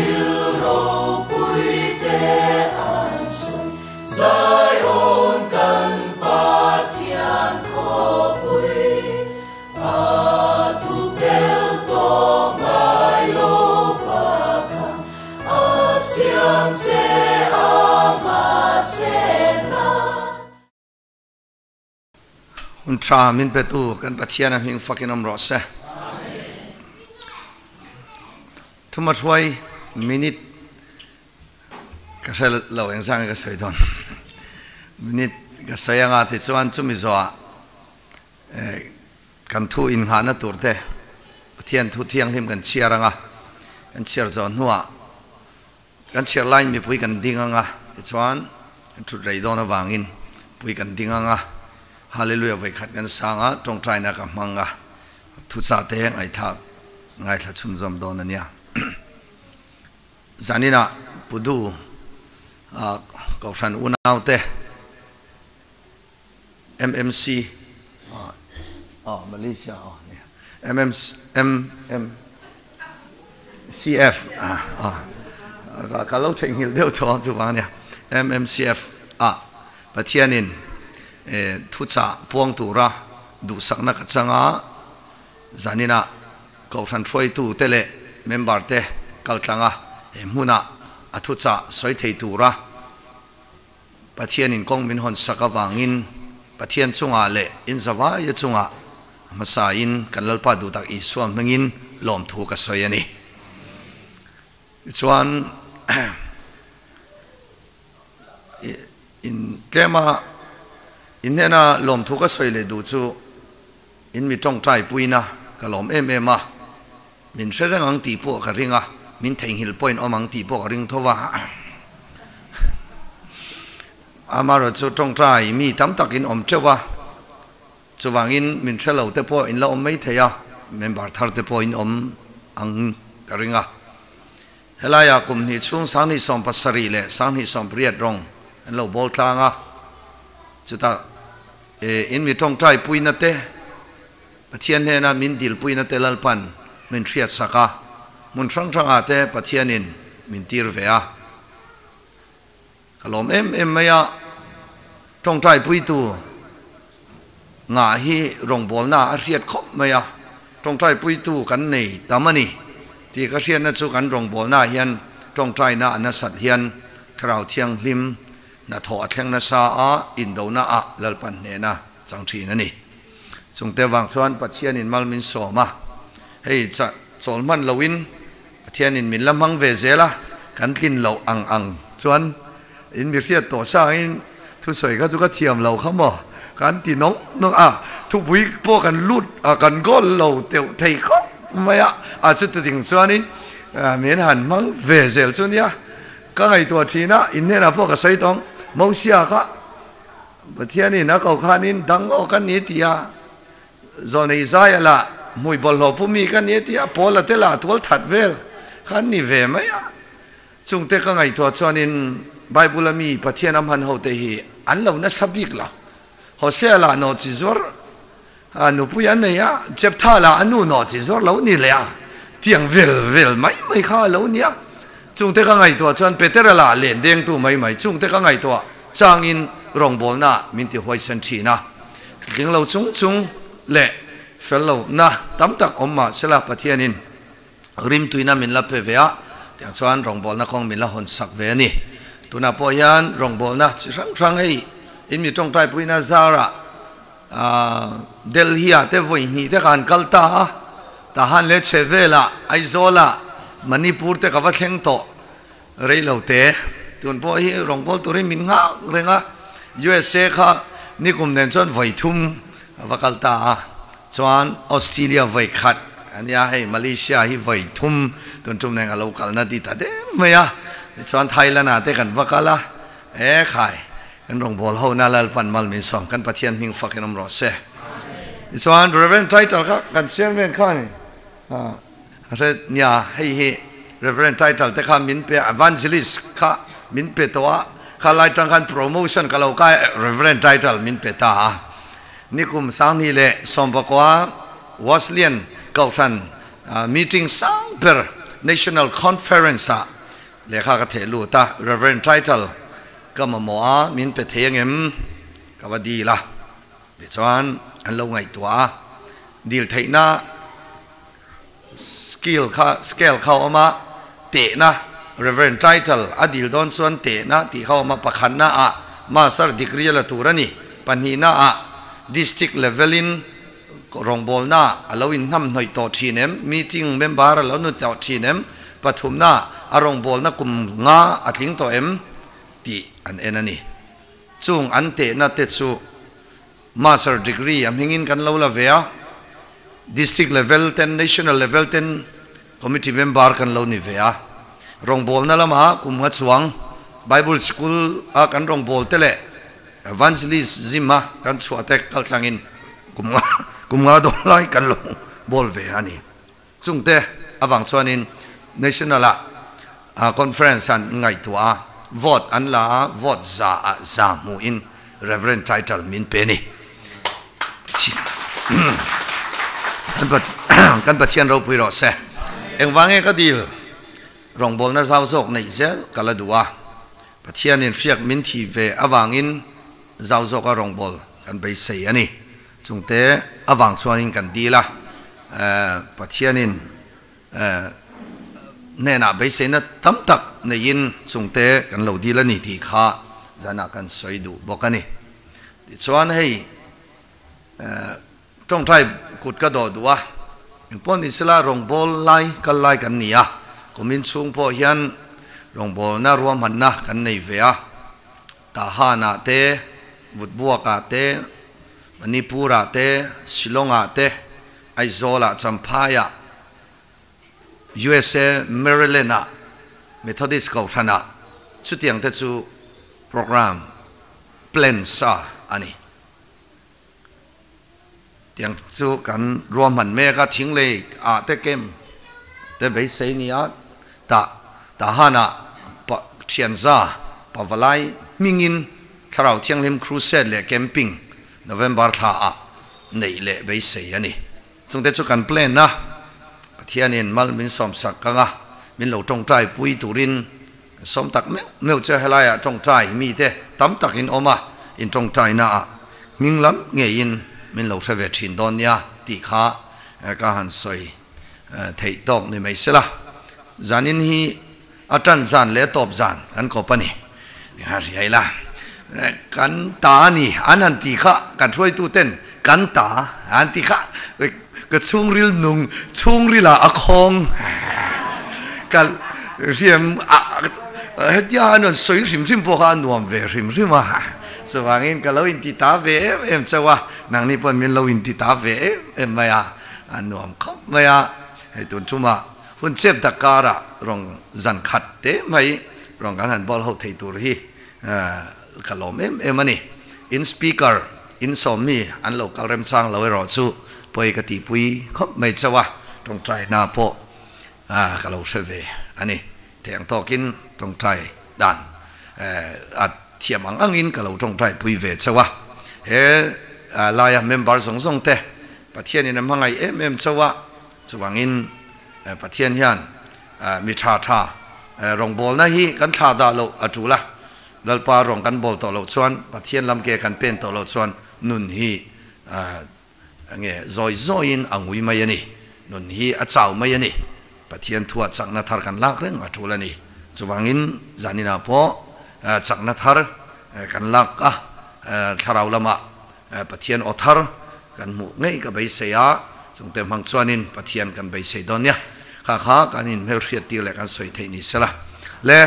Thil ropui te an sawi, Zion kan Pathian khawpui, a thu pel tawh ngai lo va khan, a siam che ama chena. Hun tha min petu kan Pathian a hming fakin awm rawh se. Thuma hruai minute ka hre lo eng zang ka sawi dawn. Minute ka sawi anga tichuan chumi zawhah kan thu innghahna tur te Pathian thu thianghlim kan chhiar anga kan chhiar zawh hnuah Kan chhiar laiin mipui kan ding ang a, tichuan kan thut rei dawn avangin pui kan ding ang a, Hallelujah vawikhat kan sang a, tawngtaina ka hmang a, thuchah te ngaihthlak ngaithla chhunzawm dawn a nia. Zaninah Pudu ah Kohhran unaute MMC ah Malaysia ah nia MMCF ah ka lo theihnghilh deuh tawh ang chuvang ania MMCF ah Pathianin thuchah puang tura duhsakna ka chang a, zaninah Kohhran hruaitu te leh member te kaltlang a he hmunah a thuchah sawi thei tura Pathianin kawng min hawn sak avangin Pathian chungah leh in zavaia chungah hmasain kan Lalpa duhtak Isua hmingin lawmthu ka sawi a ni. Tichuan, in tlema in hnena lawmthu ka sawi leh duh chu in mi tawngtai puina ka lawm em em a, Min hre reng ang tih pawh ka ring a, min theihnghilh pawhin awm ang tih pawh ka ring tho va. Amaherawh chu tawngtai mi tam takin awm teuh a, chuvangin min hre lo te pawh in la awm mai thei a, member thar te pawhin awm ang ka ring a. Helaiah kum hnih chhung 2070 leh 2080 rawng an lo bawl tlang a, chutah in mi tawngtai puina te, Pathian hnena min dilpuina te Lalpan min hriatsak a, hmun hrang hrangah te Pathianin min tir ve a. Ka lawm em em mai a, tawngtaipuitu ngah hi rawngbawlna a hriat khawp mai a, tawngtaipuitu kan nei tam a ni tih ka hriatna chu kan rawngbawlnaah hian tawngtaina a nasat hian Thlarau Thianghlim hnathawh a thleng nasa a, indona ah Lalpan hnena chang thin a ni. Chungte vang chuan Pathianin mal min sawm a, hei chawl hman loin Pathianin min la hmang ve zel a, kan tlin loh ang ang chuan in mi hriat tawh sangin thusawi kha chu ka thiam lo kha maw kan ti nawng nawng a, thupui pawh kan lut a kan goal lo teuh thei khawp mai a, a chuti ding chuanin min han hmang ve zel chu nia ka ngaihtuah thin a, in hnenah pawh ka sawi tawng Mosia kha. Pathianin a ko khanin dang aw ka ni ti a, Zawnei Zaia lah hmui bawlhhlawh pu mi ka ni ti a, Paula te lah tual that vel kha an ni ve mai a. Chungte ka ngaihtuah chuanin Bible a mi Pathian a hman ho te hi an lo nasa bik lo. Hosea lah nawhchi zuar a nupui a nei a, Jeptha lah a nu nawhchi zuar lo ni leh a, tiang vel vel mai mai kha a lo ni a. Chungte ka ngaihtuah chuan Petera lah len dengtu mai mai chungte ka ngaihtuah changin rawngbawlna min ti huaisen thin a. Tling lo chung chung leh fel lohna tam tak awm mah sela Pathianin rimtuina min la pe ve a, tiang chuan rawngbawlna kawng min la hawn sak ve a ni. Tunah pawh hian rawngbawlna chi hrang hrang hei in mi tawngtaipuina zarah Delhi-ah te vawi hnih te ka han kal ta a, Tahan leh Chhehvelah, Aizawlah, Manipur te ka va thleng tawh rei lo te. Tun pawh hi rawngbâwl turin min nghak reng a, USA kha nikum nen chuan vawi thum ka va kal ta a, chuan Australia vawi khat a nia, hei Malaysia hi vawi thum tun tum nen ka lo kalna ti ta der mai a, tichuan Thailand-ah te kan va kal a, E khai, kan rawngbâwl ho na Lalpan mal min sawm, kan Pathian hming fak in awm rawh se. Tichuan Reverend title kha kan chairman khan a hre nia, hei hi Reverend title te kha min pe a, Evangelist kha min pe tawh a, kha lai tang khan promotion ka lo kai a, Reverend title min pe ta a. Nikum 2019 Wesleyan Kohhran meeting sang ber National Conference ah. Lehkha ka theh lut a, Reverend title ka mamawh a, min pe thei angem? Ka va dil a. Tichuan an lo ngaihtuah a, dil theihna skill kha, scale kha a awm a, tehna, Reverend title a dil dawn chuan tehna tih kha a awm a, pakhatna ah Master degree a la tur a ni, pahnihna ah District level in rawngbawlna a lo inhnamhnawih tawh thin em, meeting member a lo nu tawh thin em, pathumna a rawngbawlna kum nga a tling tawh em tih an en a ni. Chung an tehna te chu Master degree a hmingin kan lo la ve a, District level ten, National level ten Committee member kan lo ni ve a. Rawngbawlna lama kum nga chuang Bible School a kan rawngbawlte leh Evangelist gym a kan chhuah te kal tlangin kum nga kum nga dawn lai kan lo bawl ve a ni. Chungte avang chuanin National ah Conference an ngaihtuah a, vote an la a, vote za ah za hmuhin Reverend title min pe a ni. Kan Pathian ropui rawh se. Engvange ka dil rawngbawlna zau zawk neih zel ka la duh a, Pathianin hriak min thi ve avangin zau zawka rawngbâwl kan beisei a ni. Chungte avang chuanin kan dil a, Pathianin hnenah beiseina tam tak neiin chungte kan lo dil a ni tih kha zanah kan sawi duh bawk a ni. Tichuan hei Tawngtai kut ka dawh duh a, engpawh ni sela rawngbâwl lai kal lai kan ni a, kumin chhung pawh hian rawngbâwlna ruahmanna kan nei ve a, Tahan-ah te, Vutbuak-ah te, Manipur-ah te, Shillong-ah te, Aizawl-ah, Champhai-ah, USA Maryland-ah, Methodist Kohhran-ah chutiang te chu programme plan sa a ni. Tiang chu kan ruahman mek a, thing lei ah te kem te beisei ni a, tah tahan ah pa thianza pavalai hmingin Thlarau Thianghlim Crusade leh Camping November thla ah neih leh beisei a ni. Chungte chu kan plan a, Pathianin mal min sawmsak kang a, min lo tawngtai pui turin Kan sawm tak meuh meuh che helaiah tawngtai mite tam tak in awm a, in tawngtaina ah hming lam ngeiin min lo hre ve thin dawn nia tih kha ka han sawi theih tawk ni mai sela. Zanin hi a tan zan leh a tawp zan kan kawp a ni. Nia riai la, kan ta a ni an han ti kha kan hruaitu ten kan ta an ti kha ka chhungril nung chhungril ah a khawng ka hriam hetia an rawn sawi hrim hrim pawh kha a nuam ve hrim hrim a chuvangin ka lo inti ta ve em em chauh a nangni pawn min lo inti ta ve em em mai a a nuam khawp mai a hei tun thumah hun chep dak karah rawn zan khat te mai rawn kan han bawl ho thei tur hi ka lawm em em a ni in speaker In sawmmi an lo kal remchang lo erawh chu pawi ka tihpui khawp mai chauh a, tawngtaina pawh ka lo hre ve a ni. Thei ang tawkin tawngtai dan a thiam ang angin ka lo tawngtaipui ve chauh a. He laia member zawng zawng te Pathianin a hmangaih em em chauh a, chuvangin Pathian hian mi tha tha rawngbawlna hi kan thlah dah loh a tul a. Lalpa rawng kan bawl tawh loh chuan, Pathian lam ke kan pen tawh loh chuan nun hi nge zawi zawiin a ngui mai a ni. Nun hi a chau mai a ni. Pathian thuah chakna thar kan lak reng a tul a ni. Chuvangin zaninah pawh chakna thar kan lak a, thlarau lamah Pathian aw thar kan hmuh ngei ka beisei a, chungte hmang chuanin Pathian kan beisei dawn nia. Kha kha kan inhmelhriat tir leh kan sawi theih ni sela. Le,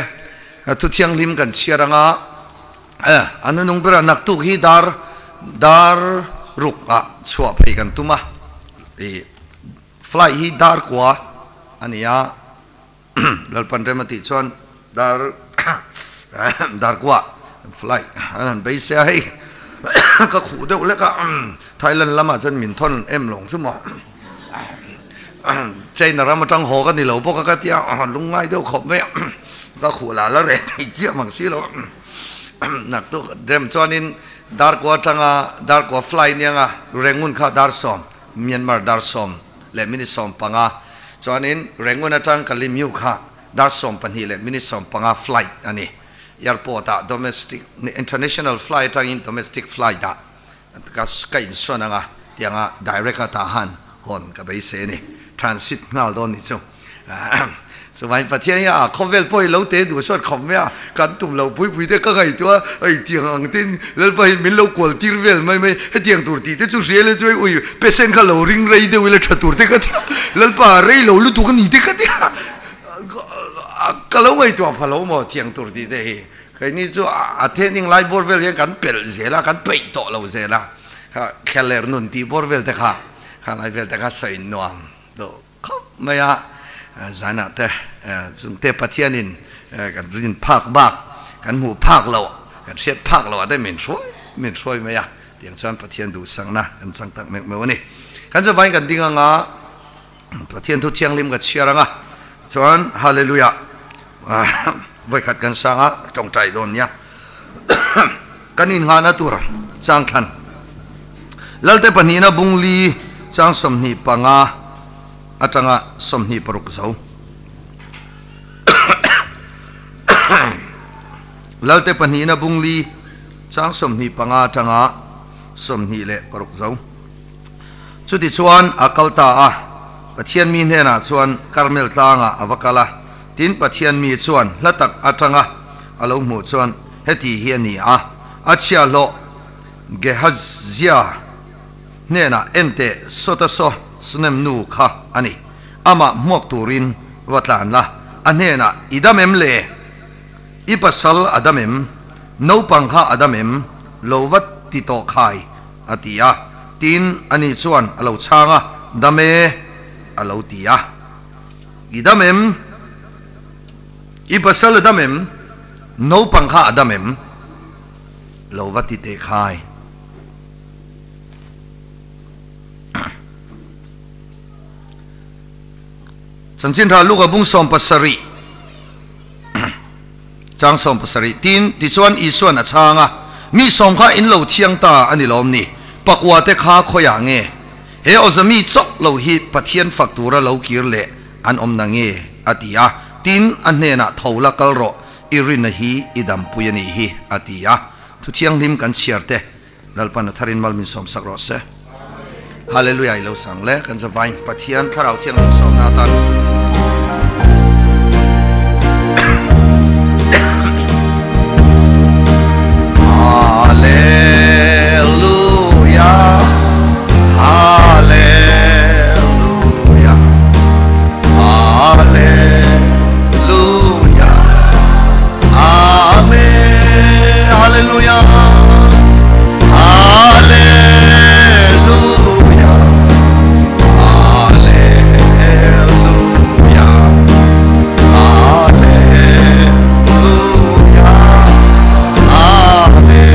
thu thianghlim kan chhiar anga, a nunung berah naktuk hi dar dar ruk ah chhuah phei kan tum a, i flight hi dar kua a ni a, Lalpan rem a tih chuan dar dar kuah flight an han beisei a hei ka khuh deuh lek a Thailand lamah chuan min thawn em lawng chu maw China ram atang haw ka ni lo bawk a ka tia lungngai deuh khawp mai a ka khuh lah la reh thei chiah mang si lo naktuk rem chuanin dar kua atanga dar kua fly nia Rangoon kha dar sawm Myanmar dar sawm leh minute 15 chuanin Rangoon atang Kalimyu kha. Dar 12 leh minute 15 flight a ni. Airport ah domestic, international flight atangin domestic flight ah ka ka insawn anga tianga direct a tah han hawn ka beisei a ni. Transit nghal dawn nih chu. Chuvangin Pathian hi a khawvel pawh hi lo te duh sawt khawp mai a, kan tum lo pui pui te ka ngaihtuah a, hei tiang ang ten Lalpa hi min lo kual tir vel mai mai, hetiang tur tih te chu hria ila chu hei ui patient kha lo ring rei deuh ila tha tur te ka ti a, Lalpa rei lo lutuk a ni te ka ti a, ka lo ngaihtuah pha lo maw tiang tur tih te hi, keini chu a thening lai bawr vel hian kan pelh zel a, kan peih tawh lo zel a, thlaler nun tih bawr vel te kha, kha lai vel te kha sawi nuam deuh. Khawp mai a, zanah te chungte Pathianin kan rin phak bak, kan hmuh phak loh, kan hriat phak loh ah te min hruai min hruai mai a, tiang chuan Pathian duhsakna kan chang tak meuh meuh a ni. Kan zavaiin kan ding anga Pathian thu thianghlim ka chhiar anga chuan Hallelujah vawikhat kan sang a tawngtai dawn nia. Kan inngahna tur chang thlan. Lalte pahnihna bungli chang 25 atanga 26 zo. Lalte pahnihna bungli chang 25 atanga 26 zo. Chutichuan a kal ta a, Pathian mi hnenah chuan Karmel tlangah a va kal a. Tin, Pathian mi chuan hla tak atanga a lo hmuh chuan heti hi a ni a, a chhiahhlawh Gehazia hnenah enteh sawta saw Sunem nu kha a ni, amah hmuak turin va tlan la, a hnenah i dam em le? I pasal a dam em? Naupang kha a dam em? Lo va ti tawh khai, a ti a. Tin, ani chuan a lo chhang a, Dam e, a lo ti a. I dam em? I pasal a dam em? Naupang kha a dam em? Lo va ti teh khai. Chanchin tha Luka bung 17 chang 17 tin tichuan Isuan a chhang a, Mi sawm kha in lo thiang ta a ni lawm ni? Pakua te kha khawiah nge? He awzami chauh lo hi Pathian fak tura lo kir leh an awm na nge? a ti a. Tin, a hnenah tho la kal rawh, i rinna hi i dampui a nih hi, a ti a. Thu thianghlim kan chhiar te, Lalpan a tharin mal min sawmsak rawh se. Hallelujah i lo sang le, kan zavain Pathian Thlarau Thianghlim sawmna atan. Hallelujah Hallelujah Hallelujah Amen Hallelujah Hallelujah Hallelujah Hallelujah Amen.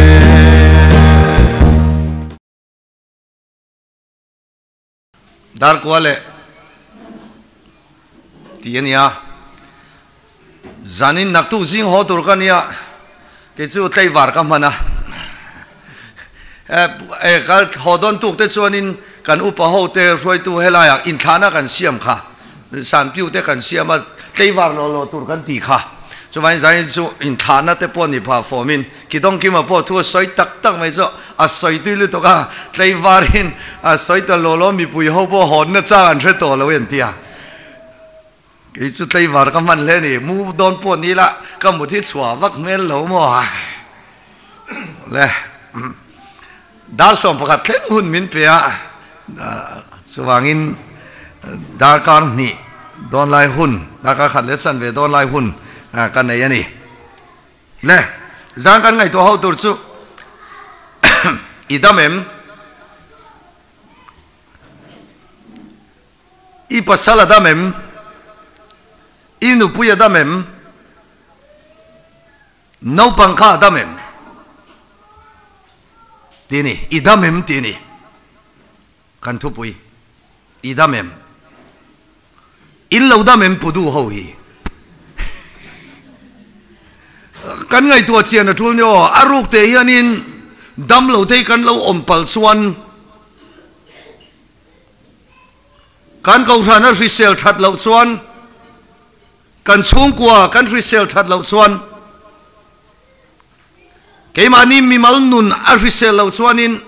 Darkua leh tih a nia, zanin naktuk zing haw tur ka nia, kei chu tlaivar ka hman a, e ka haw dawn tuk te chuanin kan upa ho te hruaitu helaiah inthlahna kan siam kha, Sanpiu te kan siam a, tlaivar law law tur kan ti kha. Chuvangin zanin chu inthlahna te pawh ni phah fawmin Kidawngkima pawh thu a sawi tak tak mai chu a sawi tui lutuk a, tlaivarin a sawi ta law law mipui ho pawh hawnna chang an hre tawh lo en tia. Kei chu tlaivar ka hman hle a ni, mu dawn pawh ni ila ka mut hi chhuah vak hmel lo maw? Le dar 11 thleng hun min pe a, chuvangin darkar hnih dawn lai hun, darkar khat leh chanve dawn lai hun ka nei a ni. Le zan kan ngaihtuah ho tur chu i dam em? I pasal a dam em? I nupui a dam em? Naupang kha a dam em? Tih a ni. I dam em tih a ni. Kan thupui. I dam em? In lo dam em Pudu ho hi? Kan ngaihtuah chian a tul ni aw. A ruk teh hianin dam lo te hi kan lo awm palh chuan kan kohhran a hrisel that loh chuan. Kan chhungkua kan hrisel that loh chuan keimahni mimal nun a hrisel loh chuanin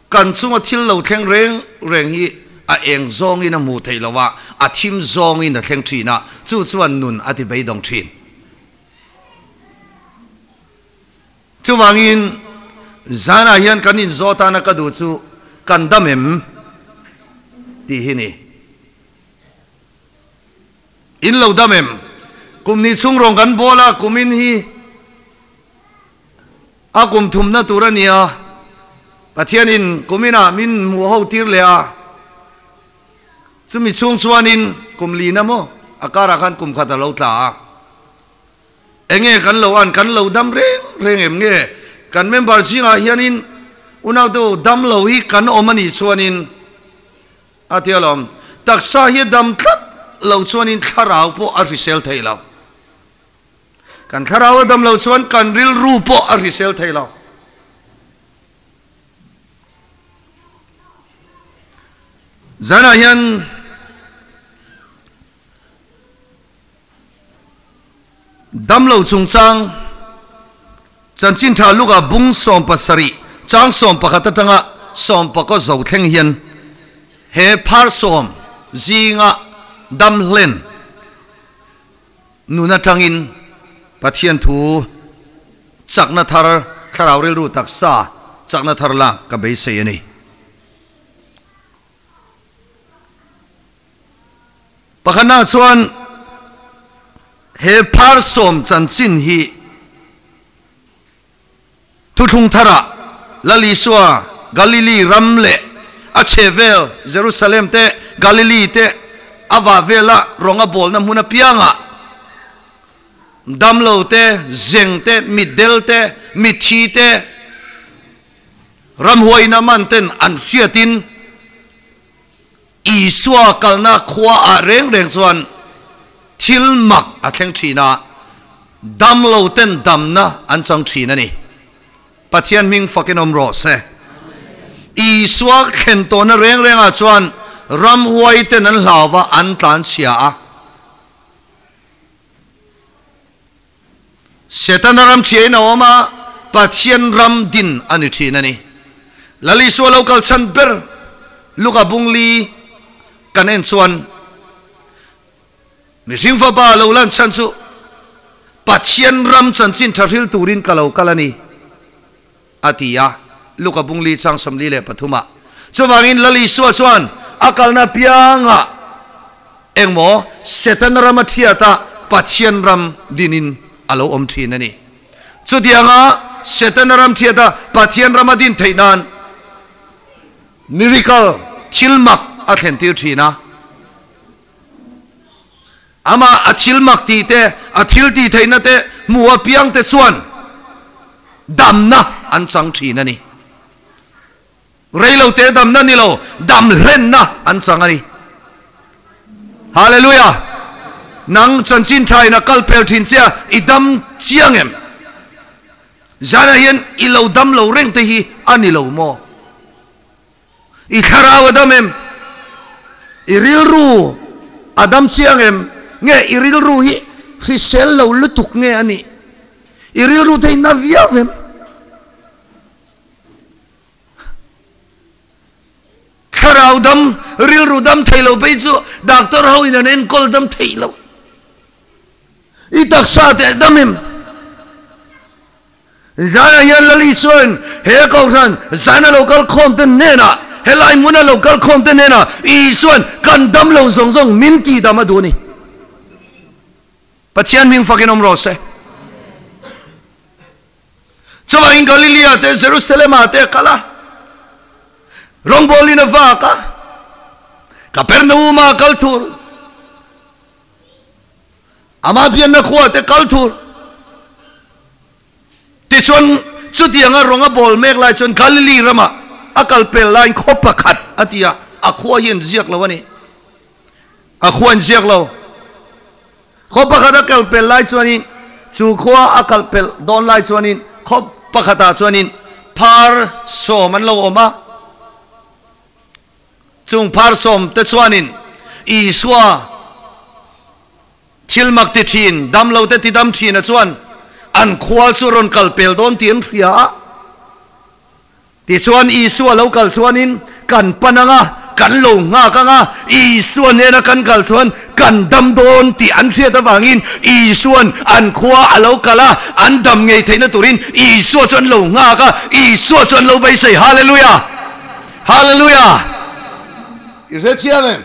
kan chunga thil lo thleng reng reng hi a eng zawngin a hmuh theih loh a, a thim zawngin a thleng thin a, chu chuan nun a ti beidawng thin. Chuvangin zanah hian kan inzawh tana ka duh chu kan dam em tih hi ni. In lo dam em? Kum hnih chhung rawng kan bawl a, kumin hi a kum thumna tur a ni a, Pathianin kuminah min hmuh ho tir leh a, chumi chhung chuanin kum lina maw a karah khan kum khat a lo tla a. Enge kan lo an kan lo dam reng reng em nge? Kan member zingah hianin unaute dam lo hi kan awm a nih chuanin A ti alawm. Taksa hi a dam tlat lo chuanin thlarau pawh a hrisel thei lo. Kan thlarau a dam lo chuan kan rilru pawh a hrisel thei lo. Zanah hian Damlo chungchang chanchin tha Luka bung 17 chang 11 atanga 19 zo thleng hian he phar sawm zinga dam hlen nun atangin Pathian thu chakna thar thlarau rilru taksa chakna thar lak ka beisei a ni. Pakhatna chuan he phar sawm chanchin hi Thuthlung tharah Lal Isua Galili ram leh a chhehvel Jerusalem te, Galili te a vah vela rawng a bawlna hmun apiangah damlo te, zeng te, mitdel te, mitthi te, ramhuaina man ten an hriatin Isua kalna khua ah reng reng chuan thil mak a thleng thin a, damlo ten damna an chang thin a ni. Pathian hming fakin awm rawh se. Isua thlen tawhna reng reng ah chuan ramhuai ten an hlau va, an tlanchhia a. Setana ram thiain a awm a, Pathian ram din a ni thin a ni. Lal Isua lo kal chhan ber Luka bung li kan en chuan mihring fapa lo lan chhan chu Pathian ram chanchin tha hril turin ka lo kal a ni a ti a, Luka bung li chang 43 ah. Chuvangin Lal Isua chuan a kalna piangah engmaw Setana ram a thiat a, Pathian ram dinin a lo awm thin a ni. Chutianga Setana ram thiat a, Pathian ram a din theih nan miracle, thil mak a thlentir thin a. Amah a thil mak tih te, a thil tih theihna te hmuh apiang te chuan damna an chang thin a ni. Reilo te damna ni lo, dam hlenna an chang a ni. Hallelujah! Nang chanchin tha in a kal pel thin che a, i dam chiang em? Zanah hian i lo dam lo reng te hi a ni lo maw? I thlarau a dam em? I rilru a dam chiang em? Nge i rilru hi hrisel lo lutuk nge a nih? I rilru te hi na viau em? Thlarau dam, rilru dam thei lo phei chu doctor ho in an enkawl dam theih lo. I taksa te a dam em? Zanah hian Lal Isuain he kohhran zana lo kal khawm te hnenah, helai hmuna lo kal khawm te hnenah Isuain kan dam lo zawng zawng min tih dam a duh a ni. Pathian hming fakin awm rawh se. Chuvangin Galilea te Jerusalem-ah te a kal a, rawngbawlin a vak a, Kapernaum-ah a kal thur. Amah pianna khua te kal thur. Tichuan, chutianga rawng a bawl mek lai chuan Galili ramah a kal pel laiin khaw pakhat a ti a, a khua hi an ziak lo a ni. A khua an ziak lo. Khaw pakhat a kal pel lai chuanin, chu khua a kal pel dawn lai chuanin khaw pakhatah chuanin phar sawm an lo awm a. Chung phar sawm te chuanin Isua. Thil mak ti thin, dam lo te ti dam thin a chuan an khua chu rawn kal pel dawn tih an hria a. Tichuan Isua lo kal chuanin kan pan ang a, kan lo nghak ang a, Isua hnena kan kal chuan kan dam dawn tih an hriat avangin Isua'n an khua a lo kal a, an dam ngei theihna turin Isua chu an lo nghak a, Isua chu an lo beisei. Hallelujah! Hallelujah! I hrethiam em?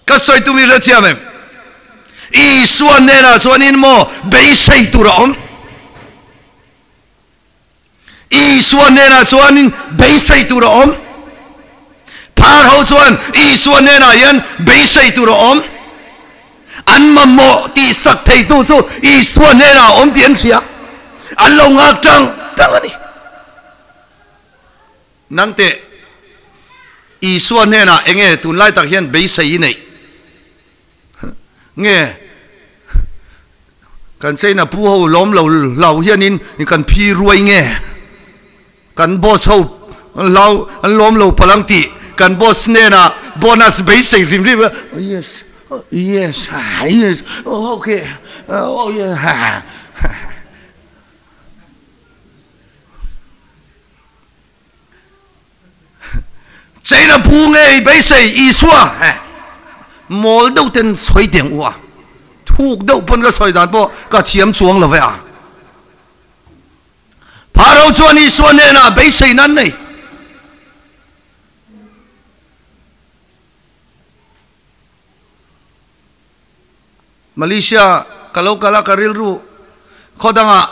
Ka sawi tum i hrethiam em? Isua hnenah chuanin maw beisei tur a awm? Isua hnenah chuanin beisei tur a awm. Phar ho chuan Isua hnenah hian beisei tur a awm. An mamawh tih sak theitu chu Isua hnenah a awm tih an hria. An lo nghak tang tang a ni. Nangte, Isua hnenah enge tunlai tak hian beisei i neih? Nge kan China pu ho lawm lo hlau hianin kan phi ruai nge kan boss ho hlau an lawm lo palang tih kan boss hnenah bonus beisei hrim hrim yes yes yes okay oh yeah China bu ngei beisei Isua he mawl deuh ten sawi teng u a, thuk deuh pawn ka sawi dan pawh ka thiam chuang lo ve a. Pharaoh chuan Isua hnenah beisei nan nei. Malaysia ka lo kal a, ka rilru khaw dangah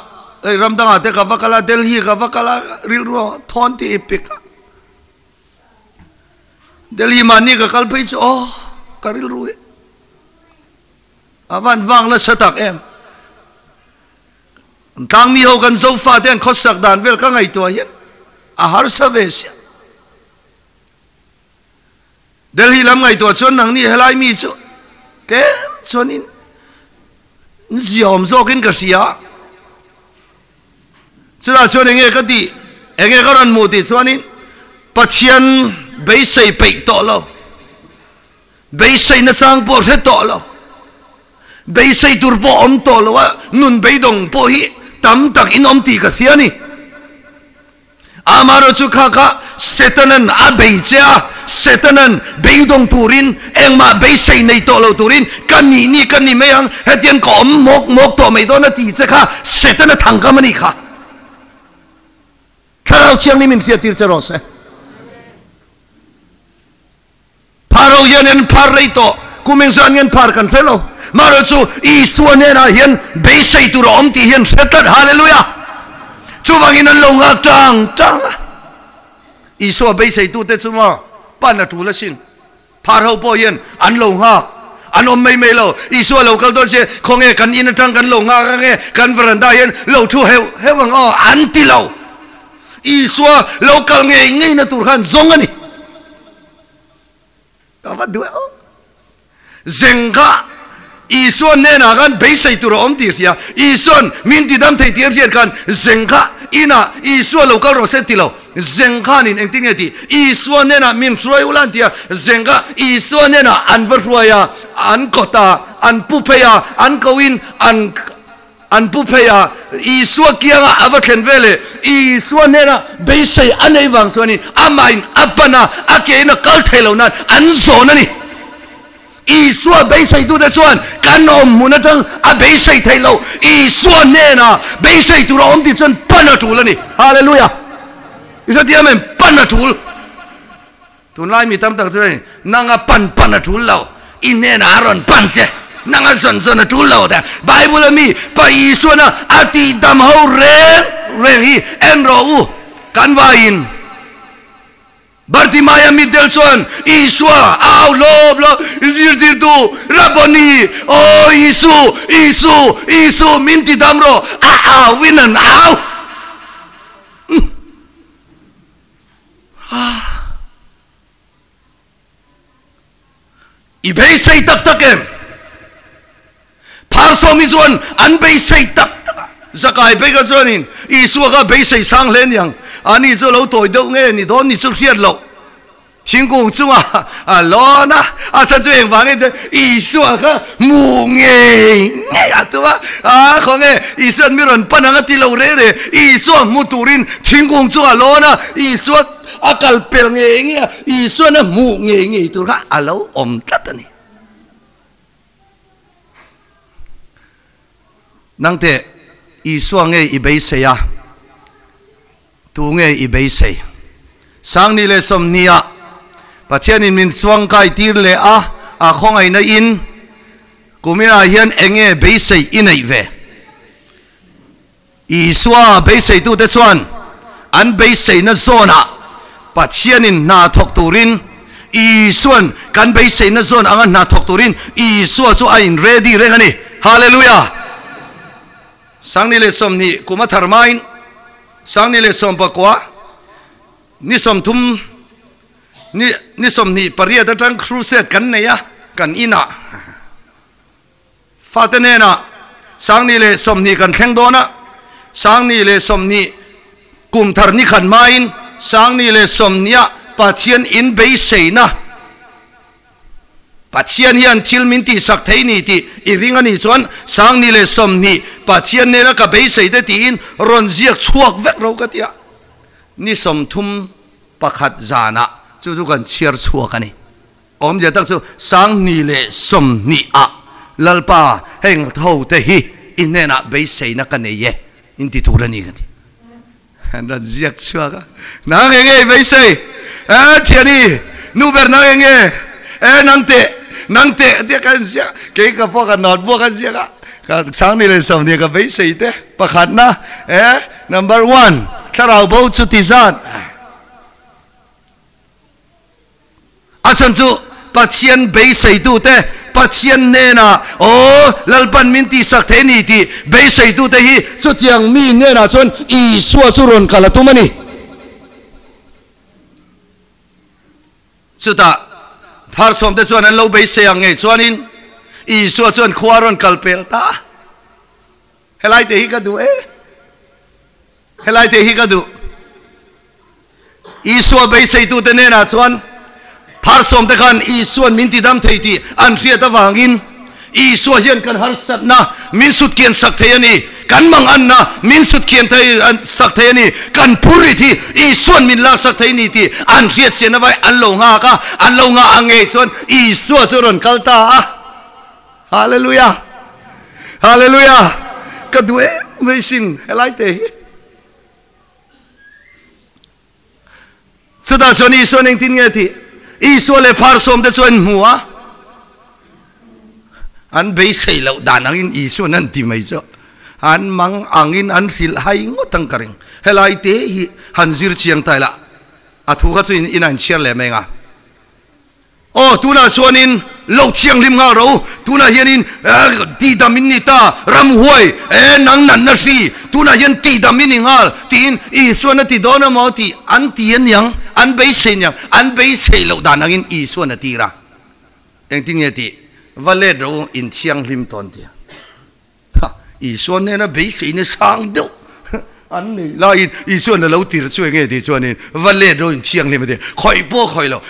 hei ram dangah te ka va kal a, Delhi ka va kal a, rilru a thawn tih i pek a. Delhi mahni ka kal phei chu aw ka rilru hi a van vang nasa tak em. Tlangmi ho kan zofa te an khawsak dan vel ka ngaihtuah hian a harsa ve sia. Delhi lam ngaihtuah chuan nangni helai mi chu tlem chuanin ziawm zawkin ka hria. Chutah chuan enge ka tih, enge ka rawn hmuh tih chuanin Pathian beisei peih tawh lo, beisei nachang pawh hre tawh lo, beisei tur pawh awm tawh lo a, nun beidawng pawh hi tam tak in awm tih ka hria a ni. Amaherawh chu kha kha Setanan a bei che a, Setanan beidawng turin engmah beisei nei tawh lo turin ka nih ni ka ni mai ang, hetiang ka awm mawk mawk tawh mai dawn a ti che kha Setana thangkam a nih kha. Thlarau Thianghlim in hriattir che rawh se. Pharaoh hian an phar rei tawh, kum engzah nge an phar kan hre lo. Marawh chu Isua hnenah hian beisei tur a awm tih hi an hre tlat. Hallelujah! Chuvangin an lo nghak tang tang a. Isua beiseitute chu maw pan a tul asin. Pharaoh pawh hian an lo nghak, an awm mai mai lo. Isua lo kal dawn se, khawnge kan in atang kan lo nghak ange, kan veranda hian lo thu heuh heuh ang aw, an ti lo. Isua lo kal ngei ngeina tur khan zawng a ni. Ka va duh e aw. Zeng kha Isua hnenah khan beisei tur a awm tih hria. Isua'n min tidam thei tih a hriat khan zeng kha inah Isua lo kal rawh se ti lo. Zeng khanin engtin nge tih? Isua hnenah min hruai ula an ti a. Zeng kha Isua hnenah an va hruai a, an kawt a, an pu phei a, an koin an An pu phei a, Isua kianga a va thlen ve leh Isua hnena beisei a nei vang chuanin amahin a pan a, a kein a kal thei lo nan an zawn a ni. Isua beiseitute chuan kan awm hmun atang a beisei theih loh, Isua hnena beisei tur a awm tih chuan pan a tul a ni. Hallelujah! I hrethiam em? Pan a tul. Tunlai mi tam tak chuan nanga pan pan a tul lo, i hnenah a rawn pan che, nanga zawn zawn a tul lo ta. Bible a mi Pa Isuana a tihdam ho reng reng hi en rawh u, kan vaiin Bartimaia mitdel chuan Isua a au hlawp hlawp, Zirtirtu, Rabboni, aw Isu, Isu, Isu, min tidam rawh, a auin an au. I beisei tak tak em? Pharsawmi chuan an beisei tak tak a. Zakai phei kha chuanin Isua kha beisei sang hle niang. Ani chu lo tawi deuh nge ni dawn ni chu hriat loh. Thingkung chunga a lawn a, a chhan chu engvangin chuan Isua kha hmu ngei ngei a tum a, a khawnge Isua'n mi rawn pan ang a ti lo reh reh, Isua hmu turin thingkung chunga a lawn a, Isua a kal pel ngei ngei a, Isua'n a hmuh ngei ngei tur kha a lo awm tlat a ni. Nangte Isua ngei i beisei a. Tu nge i beisei? Sangni leh sawmhniah Pathianin min chuangkai tir leh a, a khawngaihna in kuminah hian eng nge beisei i neih ve? Isua beiseitute chuan an beiseina zawnah Pathianin hna thawk turin Isua'n kan beiseina zawn anga hna thawk turin Isua chu a in ready reng a ni. Hallelujah! Sangni leh 20 kum a thar hmain Sangni leh 19 ni 30 ni ni 28 atang crusade kan nei a kan inah fate hnenah Sangni leh 20 kan thleng dawn a Sangni leh 20 kum thar ni khat hmain Sangni leh 20 ah Pathian in beiseina Pathian hian thil min tihsak thei ni tih i ring a nih chuan Sangni leh 20 Pathian nena ka beisei te tiin rawn ziak chhuak vek ro ka ti a. Ni 31 zanah chu chu kan chhiar chhuak a ni. Awmzia tak chu Sangni leh 20 ah Lalpa heng tho te hi i hnenah beiseina ka nei e in ti tur a ni ka ti. An rawn ziak chhuak a, Nang eng nge i beisei? E thiani, nu ber nang eng nge? E nang teh, nang teh tia ka ziak, kei ka pawh ka nawt buak a ziak a, ka Sangni leh Sawmni ka beisei te pakhatna, e number one, thlarau bo chu ti zat. A chhan chu Pathian beiseitute, Pathian hnenah, Aw, Lalpan min tihsak thei a ni tih beiseitute hi chutiang mi hnenah chuan Isua chu rawn kal a tum a ni. Chutah Pharsawmte chuan an lo beisei ang ngei chuanin Isua chuan khua a rawn kal pel ta a. Helai te hi ka duh e. Helai te hi ka duh. Isua beiseitute hnenah chuan Pharsawmte khan Isua'n min tidam thei tih an hriat avangin Isua hian kan harsatna min sutkian sak thei a ni, kan manganna min sutkian thei sak thei a ni, kan phurrit hi Isua'n min laksak thei a ni tih an hriat chian avai an lo nghak a, an lo nghah ang ngei chuan Isua chu a rawn kal ta a. Hallelujah! Hallelujah! Ka duh em mai sin helai te hi. Chutah chuan Isua'n engtin nge tih? Isua leh Pharsawmte chu an hmu a, an beisei loh dan angin Isua'n an ti mai chu an mang angin an hrilh hai ngawt ang ka ring. Helai te hi han zir chiang ta ila, a thu kha chu in a inchhiar leh mai ang a. Aw, tunah chuanin lo thianghlim nghal rawh u, tunah hianin tihdam in ni ta, ramhuai, e, nang natna hri, tunah hian tihdam i ni nghal, tiin Isuan a ti dawn emaw tih an ti a niang, an beisei niang, an beisei loh dan angin Isuan a tir a. Engtin nge tih? Va let rawh u, in thianghlim tawn tia. Ha, Isua hnena beiseina sang deuh an nei laiin Isua'n a lo tir chu enge tih chuanin va let ro in thianghlim a ti, khawih pawh khawih lo,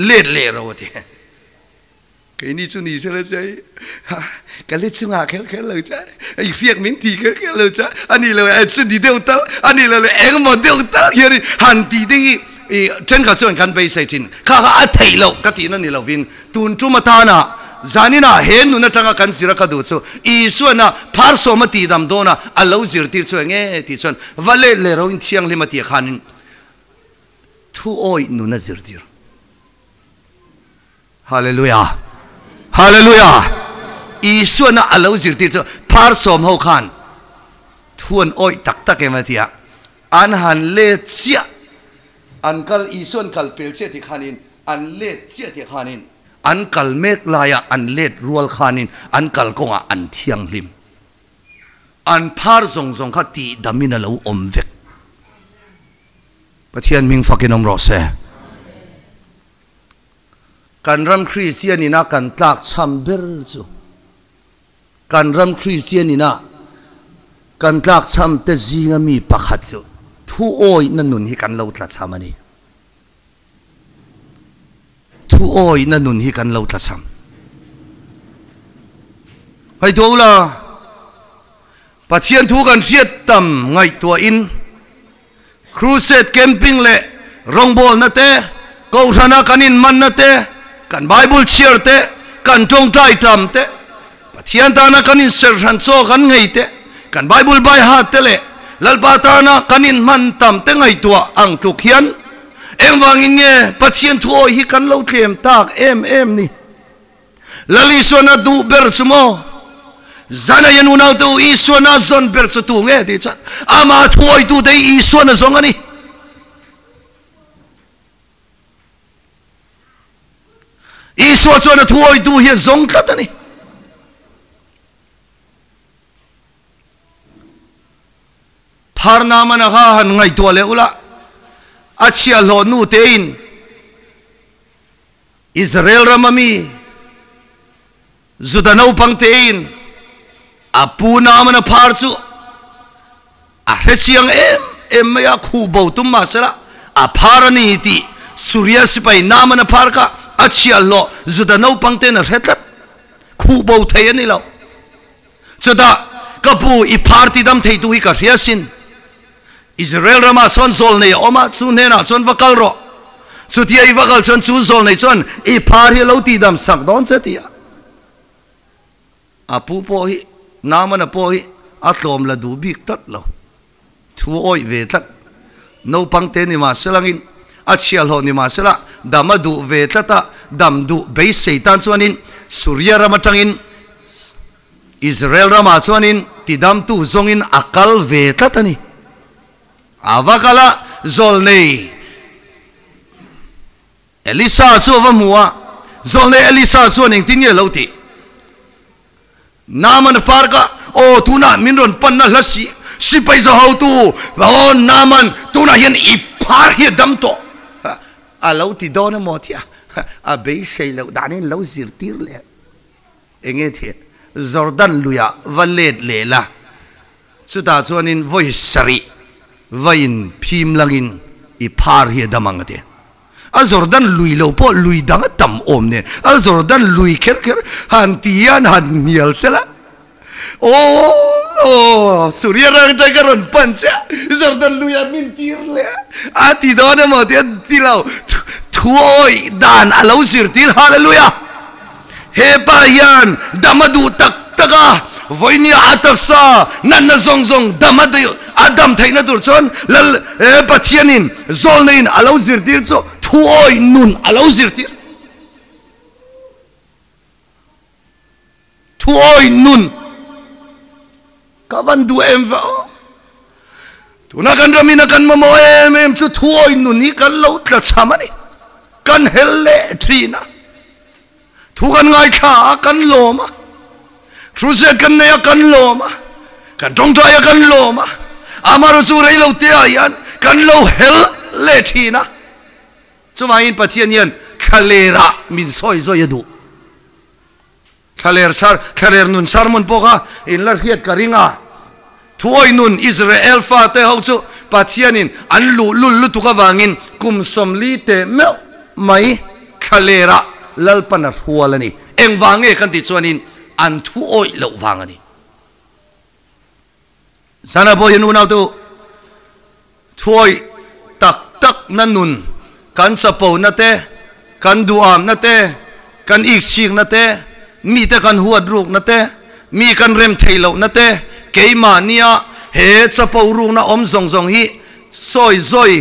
let leh ro a ti. Keini chu ni sela chai, ha, ka let chungah kher kher lo chai, i hriak min ti kher kher lo chai, a ni lo e, chu ni deuh tal, a ni lo le engemaw deuh tal hian han tih te hi i thenkhat chuan kan beisei thin. Kha kha a theih loh ka tihna ni lovin Tun tum atana zaninah he nun atanga kan zir a ka duh chu Isuana pharsawm a tihdam dawn a, a lo zirtir chu eng nge tih chuan va let leh ro in thianghlim a tih khanin thu awih nun a zirtir. Hallelujah! Hallelujah! Isuana a lo zirtir chu pharsawm ho khan thu an awih tak tak em a ti a, an han let chiah An kal, Isuan kal pel chiah tih khanin, an let chiah tih khanin, an kal mek laiah an let rual khanin an kal kawngah an thianghlim. An phar zawng zawng kha tihdamin a lo awm vek. Pathian hming fakin awm rawh se. Kan ram Kristian ina kan tlak chham ber chu Kan ram Kristian ina kan tlakchham te zinga mi pakhat chu thuawihna nun hi kan lo tlachham a ni. Thuawihna nun hi kan lo tlachham. Ngaihtuah ula, Pathian thu kan hriat tam ngaihtuahin Crusade camping leh rawngbawlna te, Kohhrana kan inmanna te, kan Bible chhiar te, kan tawngtai tam te, Pathian tana kan inserhran chaw kan nghei te, kan Bible bai hat te leh Lalpa tana kan inhman tam te ngaihtuah ang tluk hian engvangin nge Pathian thuawi hi kan lo tlem tak em em ni? Lal Isuana duh ber chu maw? Zan aia nunaute u Isuana zawn ber chu tu nge tih chuan amah thuawitute hi Isuana zawng a ni. Isua chuan a thuawitu hi a zawng tlat a ni. Phar Naamana kha han ngaihtuah leh ula, a chhiahhlawh nu tein Israel rama mi Juda naupang tein a pu Naamana phar chu a hre chiang em em mai a, khuh bo tum mah sela a phar a ni tih Suria sipai Naamana phar kha a chhiahhlawh Juda naupang tein a hre tlat. Khuh bo thei a ni lo. Chutah, Ka pu, i phar ti dam theitu hi ka hria sin. Israel ramah sawn zawl nei a awm a, chu hnenah chuan va kal rawh. Chutia i va kal chuan chu zawl nei chuan i phar hi a lo ti dam sak dawn che ti a. A pu pawh hi, Naamana pawh hi a tlawm la duh bik tlat lo. Thu awih ve tlat. Naupang te ni mahselangin, a chhiahhlawh ni mahsela dam a duh ve tlat a, dam duh beisei tan chuanin Suria ram atangin Israel ramah chuanin tidamtu zawngin a kal ve tlat a ni. A va kal a, zawlnei Elisa chu a va hmu a, zawlnei Elisa chuan engtin nge lo tih? Naaman park a, Aw, tunah min rawn panna hla si, sipai za hotu, aw Naaman, tunah hian i phar hi a dam tawh. A lo ti dawn emaw tia a beisei loh danin lo zirtir leh. Enge thih? Jordan luiah va let leh la, chutah chuanin vawi sarih va in phim langin i phar hi a dam ang a ti. A Jordan lui lo pawh lui dang a tam awm nen, a Jordan lui kher kher han ti hian han hnial sela, Aw aw Surya rang atang ka rawn pan che a, Jordan luiah min tir leh a, a ti dawn emaw tih a ti lo, thuawih dan a lo zirtir, Hallelujah! He pa hian dam a duh tak tak a, vawinia a taksa natna zawng zawng dam a duh a dam theihna tur chuan Lal Pathianin zawlneiin a lo zirtir chu thuawih nun a lo zirtir. Thuawih nun ka van duh em ve aw. Tuna kan ramin a kan mamawh em em chu thuawih nun hi kan lo tla chham a ni. Kan hel leh thin a. Thu kan ngaithla a, kan lawm a. Crusade kan nei a, kan lawm a. Kan tawngtai a, kan lawm a. Amaherawhchu chu rei lo te ah hian kan lo hel leh thin a. Chuvangin Pathian hian thlaler ah min sawi zawi a duh. Thlaler sar, thlaler nun sermon pawh kha in la hriat ka ring a. Thuawi nun Israel fate ho chu Pathianin an luh lul lutuk avangin kum 40 teh meuh mai thlalerah Lalpan a hrual a ni. Engvang nge kan tih chuanin an thuawih loh vang a ni. Zana pawh hian unau te u, thuawih tak tak na nun, kan chapo na te, kan duham na te, kan ikchik na te, mite kan huat ruk na te, mi kan rem thei loh na te, keimahnia he chapo rukna awm zawng zawng hi sawi zawi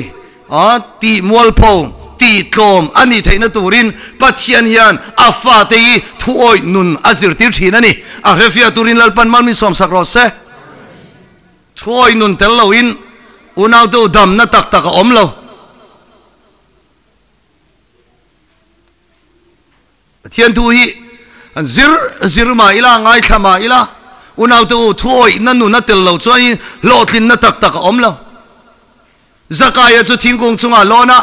a tih mualpho, tih tlawm a nih theihna turin Pathian hian a fate hi thuawih nun a zirtir thin a ni. A hrefiah turin Lalpan mal min sawmsak rawh se. Thuawih nun tel loin unautu damna tak tak a awm lo. Pathian thu hi an zir zir mah ila, ngaithla mah ila, unaute u thuawihna nun a tel lo chuanin hlawhtlinna tak tak a awm lo. Zakaia chu thingkung chungah lawn a,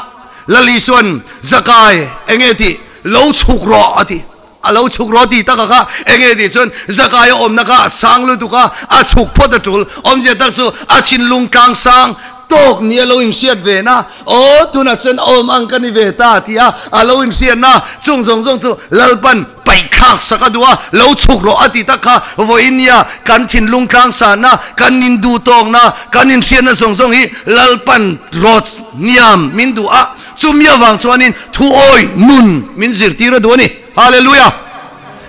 Lal Isua'n, Zakai, enge tih? Lo chhuk rawh, a ti. A lo chhuk rawh tih taka kha enge tih chuan Zakaia awmna kha a sang lutuk a, a chhuk phawt a tul. Awmzia tak chu a thinlung tlang sang. tawk ni a lo inhriat ve na, aw tunah chuan awm ang ka ni ve ta ti a a lo inhriat na, chung zawng zawng chu Lalpan paihthlak sak a duh a, lo chhuk rawh a ti tak kha vawiin nia kan thinlung tlang sanna, kan induh tawkna, kan inhriatna zawng zawng hi Lalpan rawt hniam min duh a, chumi avang chuanin thuawi nun min zirtir a duh a ni. Hallelujah!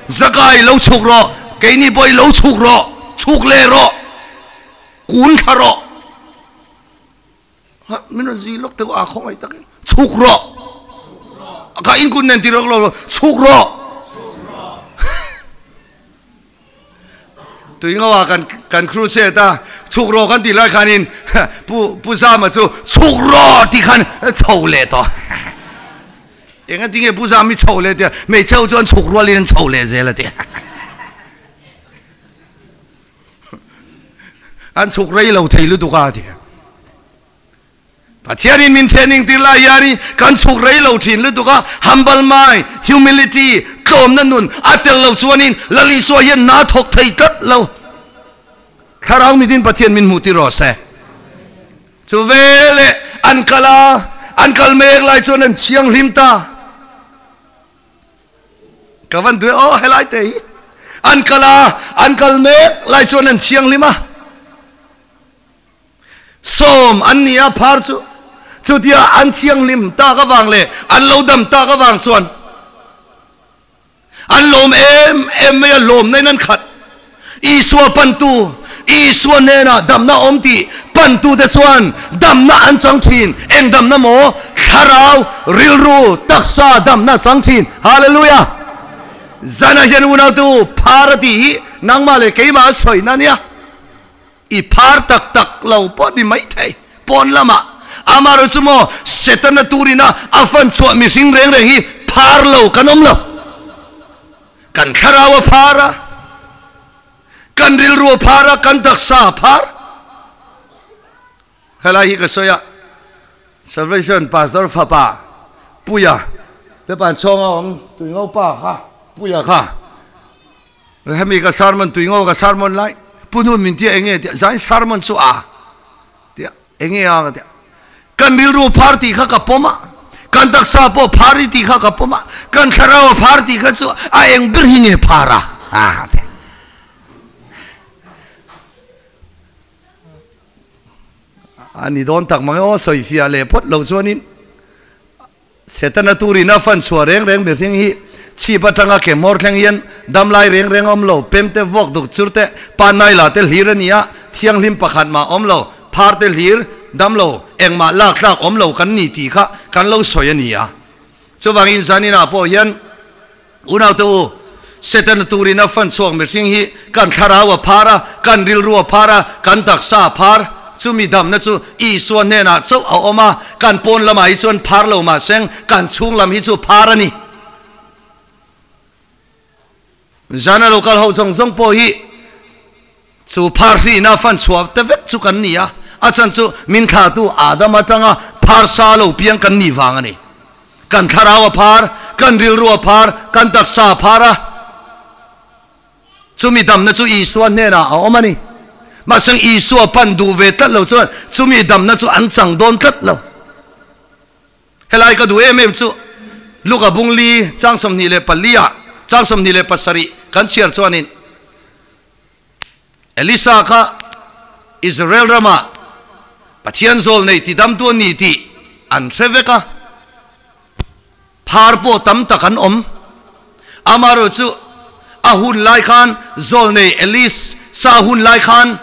Zakai lo chhuk rawh, keini pawh i lo chhuk rawh, chhuk leh rawh, kun thla rawh. Ha, min rawn zui lawk teuh a, khawngaih takin chhuk rawh. Ka in kun nen ti rawk lo, chhuk rawh. Tui ngo ah kan kan crusade a, chhuk rawh kan tih lai khanin pu pu Zama chu chhuk rawh tih khan chho leh tawh. Eng a ti nge Pu Zam i chho leh tia, hmeichhe ho chuan chhuk rualin an chho leh zel a ti. An chhuk rei lo thei lutuk a ti. Pathianin min training tir lai hian kan chhuk rei lo thin lutuk a, humble mind, humility, tlawmna nun a tel lo chuanin Lal Isua hian hna thawk thei tlat lo. Thlarau mitin Pathian min hmuh tir rawh se. Chu veleh an kal a, an kal mek lai chuan an thianghlim ta. Ka van duai aw helai te hi. An kal a, an kal mek lai chuan an thianghlim a. Sawm an ni a phar chu. Chutia an thianghlim tak avang leh an lo dam tak avang chuan An lawm em em mai a, lawmna in an khat. Isua pantu, Isua hnenah damna a awm tih pantute chuan damna an chang thin. Eng damna maw? Thlarau, rilru, taksa damna a chang thin. Hallelujah! Zanah hian unautu phar a tih hi nangmah leh keimah a sawina a nia. I phar tak tak lo pawh ni maithei. Pawn lamah amaherawh chu maw Setana turina a fan chhuah mihring reng reng hi phar lo kan awm lo. Kan thlarau a phar a, kan rilru a phar a, kan taksa a phar. Helai hi ka sawi a, Salvation Pastor fapa Puia te pan chhawng a awm Tuingo pa kha Puia kha. Hemi ka sermon tui ngo ka sermon lai pu nun min tia enge tia zain sermon chu a tia enge a ka tia kan rilru phar tih kha ka pawm a kan taksa pawh phar i tih kha ka pawm a kan thlarau a phar tih kha chu a eng ber hi nge phar a a tia a ni dawn tak mang e aw sawifiah leh phawt lo chuanin Setana turin a fan chhuah reng reng mihring hi chhip atanga ke hmawr thleng hian damlai reng reng a awm lo, pem te, vuak duk chur te, panai la te hlir a ni a, thianghlim pakhat mah awm lo, phar te hlir, dam lo, engmah lak tlak awm lo kan ni tih kha kan lo sawi a ni a. Chuvangin zaninah pawh hian unaute u, Setana turin a fan chhuak mihring hi kan thlarau a phar a, kan rilru a phar a, kan taksa a phar. Chumi damna chu Isua hnenah chauh a awm a, kan pawn lamah hi chuan phar lo mahseng kan chhung lam hi chu phar a ni. Zana lo kal ho zawng zawng pawh hi chu phar hrihna fan chhuah te vek chu kan ni a, a chhan chu min thlahtu Adam atanga phar sa lo piang kan nih vang a ni. Kan thlarau a phar, kan rilru a phar, kan taksa a phar a, chumi damna chu Isua hnenah a awm a ni. Mahse Isua pan duh ve tlat lo chuan chumi damna chu an chang dawn tlat lo. Helai ka duh em em chu Luka bung li chang 24 ah chang 27 kan chhiar chuanin Elisa kha Israel ramah Pathian zawl nei ti damtu a ni tih an hre vek a, phar pawh tam tak an awm. Amaherawh chu a hun lai khan zawl nei Elisa hun lai khan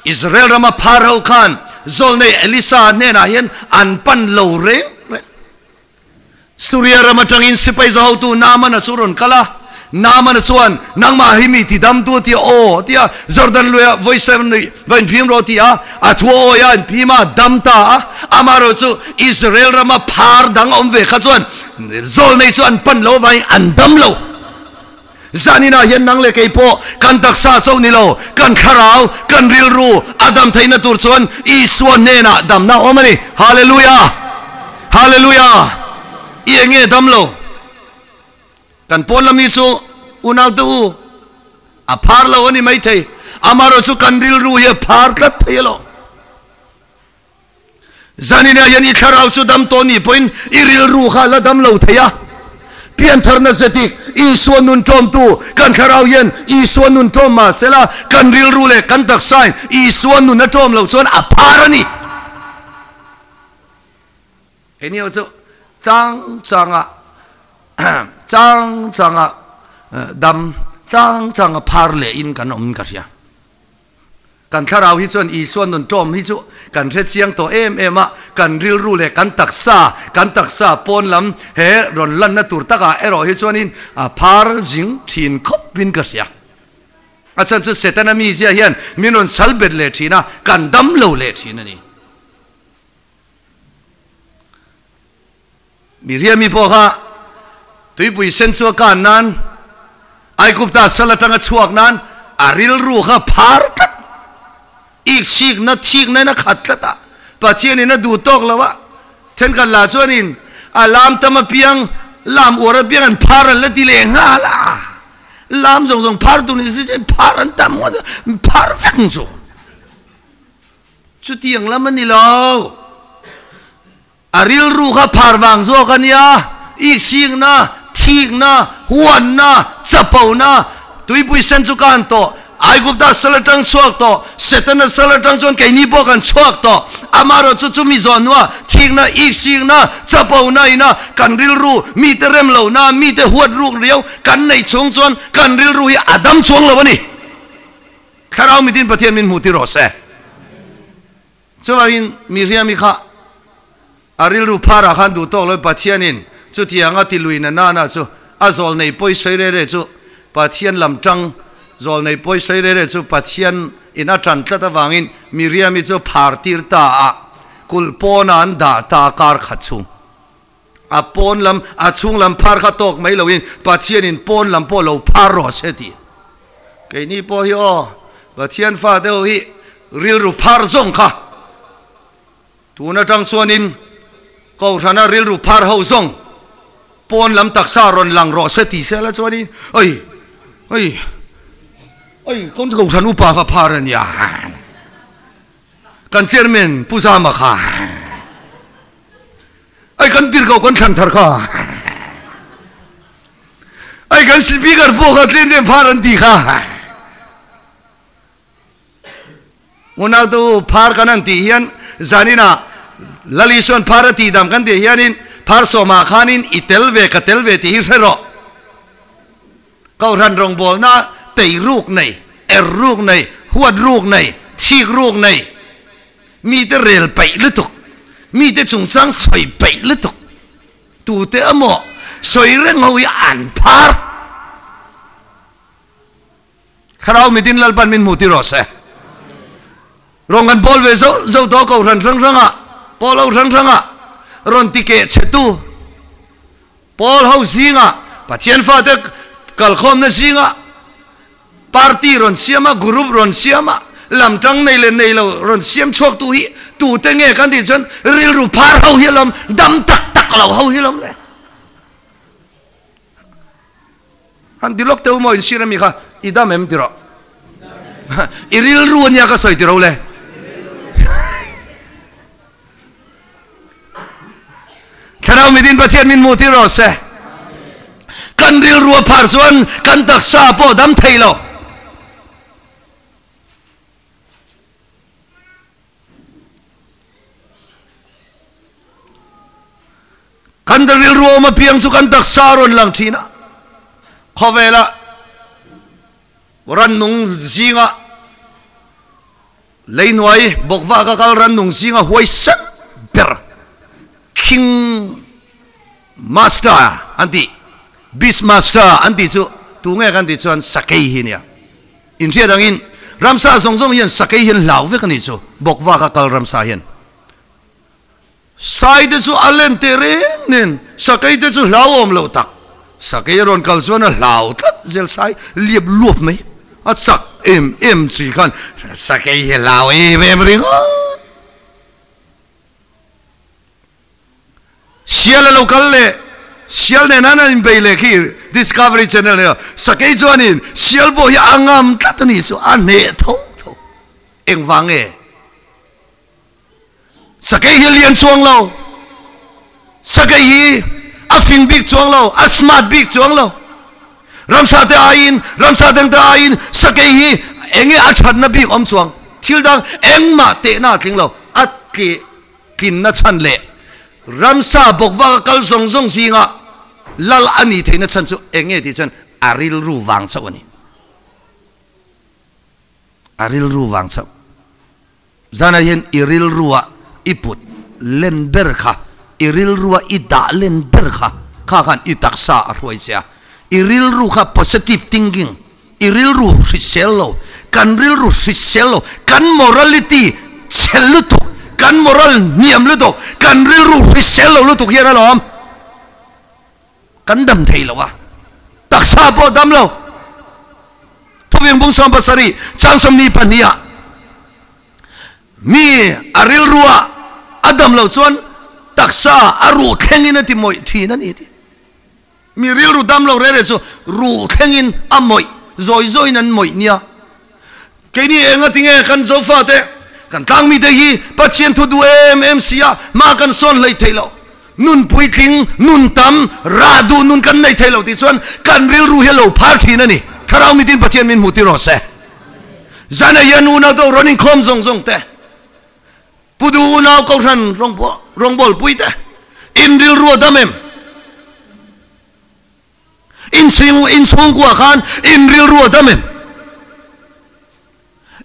Israel rama phar ho khan zawl nei Elisa hnenah hian an pan lo reng reng. Suria ram atangin sipai za hotu Naamana chu rawn kal a, Naamana chuan, Nangmah hi mi ti damtu a ti a, aw, a ti a, Jordan luiah vawi 7 va inphim rawh a ti a, a thu a awi a, inphim a, dam ta a, amaherawh chu Israel rama phar dang a awm ve kha chuan zawlnei chu an pan lo avangin an dam lo. Zaninah hian nang leh kei pawh kan taksa chauh ni lo, kan thlarau, kan rilru a dam theihna tur chuan Isua hnenah damna a awm a ni. Hallelujah! Hallelujah! I eng nge dam lo? Kan pawn lami chu unaute u a phar lo a ni maithei, amaherawhchu kan rilru hi a phar tlat thei alawm. Zaninah hian i thlarau chu dam tawh nih pawhin i rilru kha la dam lo thei a. Piantharna zetik Isua nun ṭawmtu kan thlarau hian Isua nun ṭawm mah sela, kan rilru leh kan taksain Isua nun a ṭawm loh chuan a phar a ni. Keini ho chu chang changa chang changa dam, chang changa phar lehin kan awm in ka hria. Kan thlarau hi chuan Isua nun ṭawm hi chu kan hre chiang tawh em em a, kan rilru leh kan taksa, kan taksa pawn lam he rawn lanna tur takah erawh hi chuanin a phar zing ṭhin khawpin ka hria. A chhan chu Setana mizia hian min rawn sal bet leh ṭhin a, kan dam lo leh ṭhin a ni. Miriami pawh kha tuipui sen chu a kan nan, Aigupta sal atanga chhuak nan a rilru kha phar tlat, iksikna, thikna in a khat tlat a, Pathianin a duh tawk lo a, thenkhat lah chuanin a lam tam apiang, lam uar apiang an phar an la ti leh nghal a, lam zawng zawng phar tur ni si chuan phar an tam ngawt a, phar vek ang chu. Chutiang lam a ni lo. A rilru kha phar vang zawk a nia, iksingna, thikna, huanna, chapona, tuipui sen chu ka han tawh, Aigupta sal atang chhuak tawh, Setana sal atang chuan keini pawh kan chhuak tawh, amaherawhchu chumi zawh hnua thikna, iksingna, chapona ina kan rilru mite rem lohna, mite huat ruk riau kan neih chhung chuan kan rilru hi a dam chuang lo a ni. Thlarau mitin Pathian min hmuh tir rawh se. Chuvangin Miriami kha a rilru pharah khan duh tawk loin Pathianin chutianga ti lui na nana chu a zawlnei pawi sawi re re chu Pathian lam tang zawlnei pawi sawi re re chu Pathian in a tan tlat avangin Miriami chu phar tir ta a kulh pawna an dah ta kar khat chhung a pawn lam a chhung lam phar kha tawk mai loin Pathianin pawn lam pawh lo phar rawh se tih keini pawh hi aw Pathian fa deuh hi rilru phar zawng kha tun atang chuanin Kohhrana rilru phar ho zawng pawn lam taksa rawn lang rawh se tih sela chuanin oi oi oi Kohhran upa kha phar a nia kan chairman Pu Zama kha Ai kan tir ko kan thlan thar kha. Ai kan speaker pawh kha tlem tlem phar an ti kha. Unau tu phar kan an tih hian zanina Lali Isuan phar a tih dam kan tih hianin phar sawmah khanin i tel ve ka tel ve tih hi hre rawh. Kohhran rawngbawlna tei ruk nei, er ruk nei, huat ruk nei, thik ruk nei, mite rel peih lutuk, mite chungchang sawi peih lutuk, tute emaw sawi reng ho hi an phar. Thlarau mitin Lalpan min hmuh tir rawh se. Rawn kan pawl ve zauh zauh tawh kohhran hrang hrangah, pawl ho hrang hrangah rawn ti keh chhetu. Pawl ho zingah, Pathian fate kalkhawmna zingah party rawn siam a, group rawn siam a, lamtang nei leh nei lo rawn siam chhuaktu hi tute nge kan tih chuan rilru phar ho hi alawm, dam tak tak lo ho hi alawm le. Han ti lawk teuh maw insir ami kha i dam em ti rawh. I rilru ania ka sawi ti ro le. Thlarau mitin Pathian min hmuh tir rawh se. Kan rilru a phar chuan kan taksa pawh dam thei lo. Kan rilru awm apiang chu kan taksa a rawn lang thin a. Khawvela rannung zinga Leinuai bawkvak a kal rannung zinga huai sen ber King Master an tih, Beast Master an tih chu tunge kan tih chuan sakei hi nia. Inhriat angin ramsa zawng zawng hian sakei hian hlau vek a nih chu bawkvak a kal ramsa hian. Sai te chu a len teh reng nen sakei te chu hlauhawm loh tak. Sakei a rawn kal chuan a hlau tlat zel sai liap luap mai. A chak em em chi khan sakei hi hlau em em ringawt. Sial a lo kal leh sial nen an an inbei leh khi Discovery Channel nia sakei chuanin sial pawh hi a ngam tlat a nih chu a hneh tho tho. Engvang nge? Sakei hi a lian chuang lo. Sakei hi a fing bik chuang lo, a smart bik chuang lo. Ramsa te aiin, ramsa dang te aiin sakei hi enge a thatna bik awm chuang? Thil dang engmah tehna a tling lo. A tle tlinna chhan leh ramsa bawkvaka kal zawng zawng zinga lal a nih theihna chhan chu enge tih chuan a rilru vang chauh a ni. A rilru vang chauh. Zanah hian i rilrua i put len ber kha, i rilrua i dah len ber kha, kha khan i taksa a hruai che a. I rilru kha positive thinking, i rilru hrisel lo, kan rilru hrisel lo, kan morality chhe lutuk, kan moral hniam lutuk, kan rilru hrisel lo lutuk hian alawm kan dam thei lo a, taksa pawh dam lo. Thuviang bung 70 chang 22 ah mi a rilrua a dam lo chuan taksa a ruh thlengin a ti mawih thin a ni ti. Mi rilru dam lo rere chu ruh thlengin a mawih zawi zawiin an mawih nia. Keini enga tinge kan Zofate, kan tlangmite hi Pathian thu duh em em si a, mah kan sawn hlei thei lo. Nun puitling, nun tam, rah duh nun kan nei thei lo tih chuan kan rilru hi a lo phar thin a ni. Thlarau mitin Pathian min hmuh tir rawh se. Zan ah hian unau te rawn inkhawm zawng zawng te, Pu duh unau Kohhran rawngbawlpui te, in rilru a dam em? In chhing in chhungkua khan in rilru a dam em?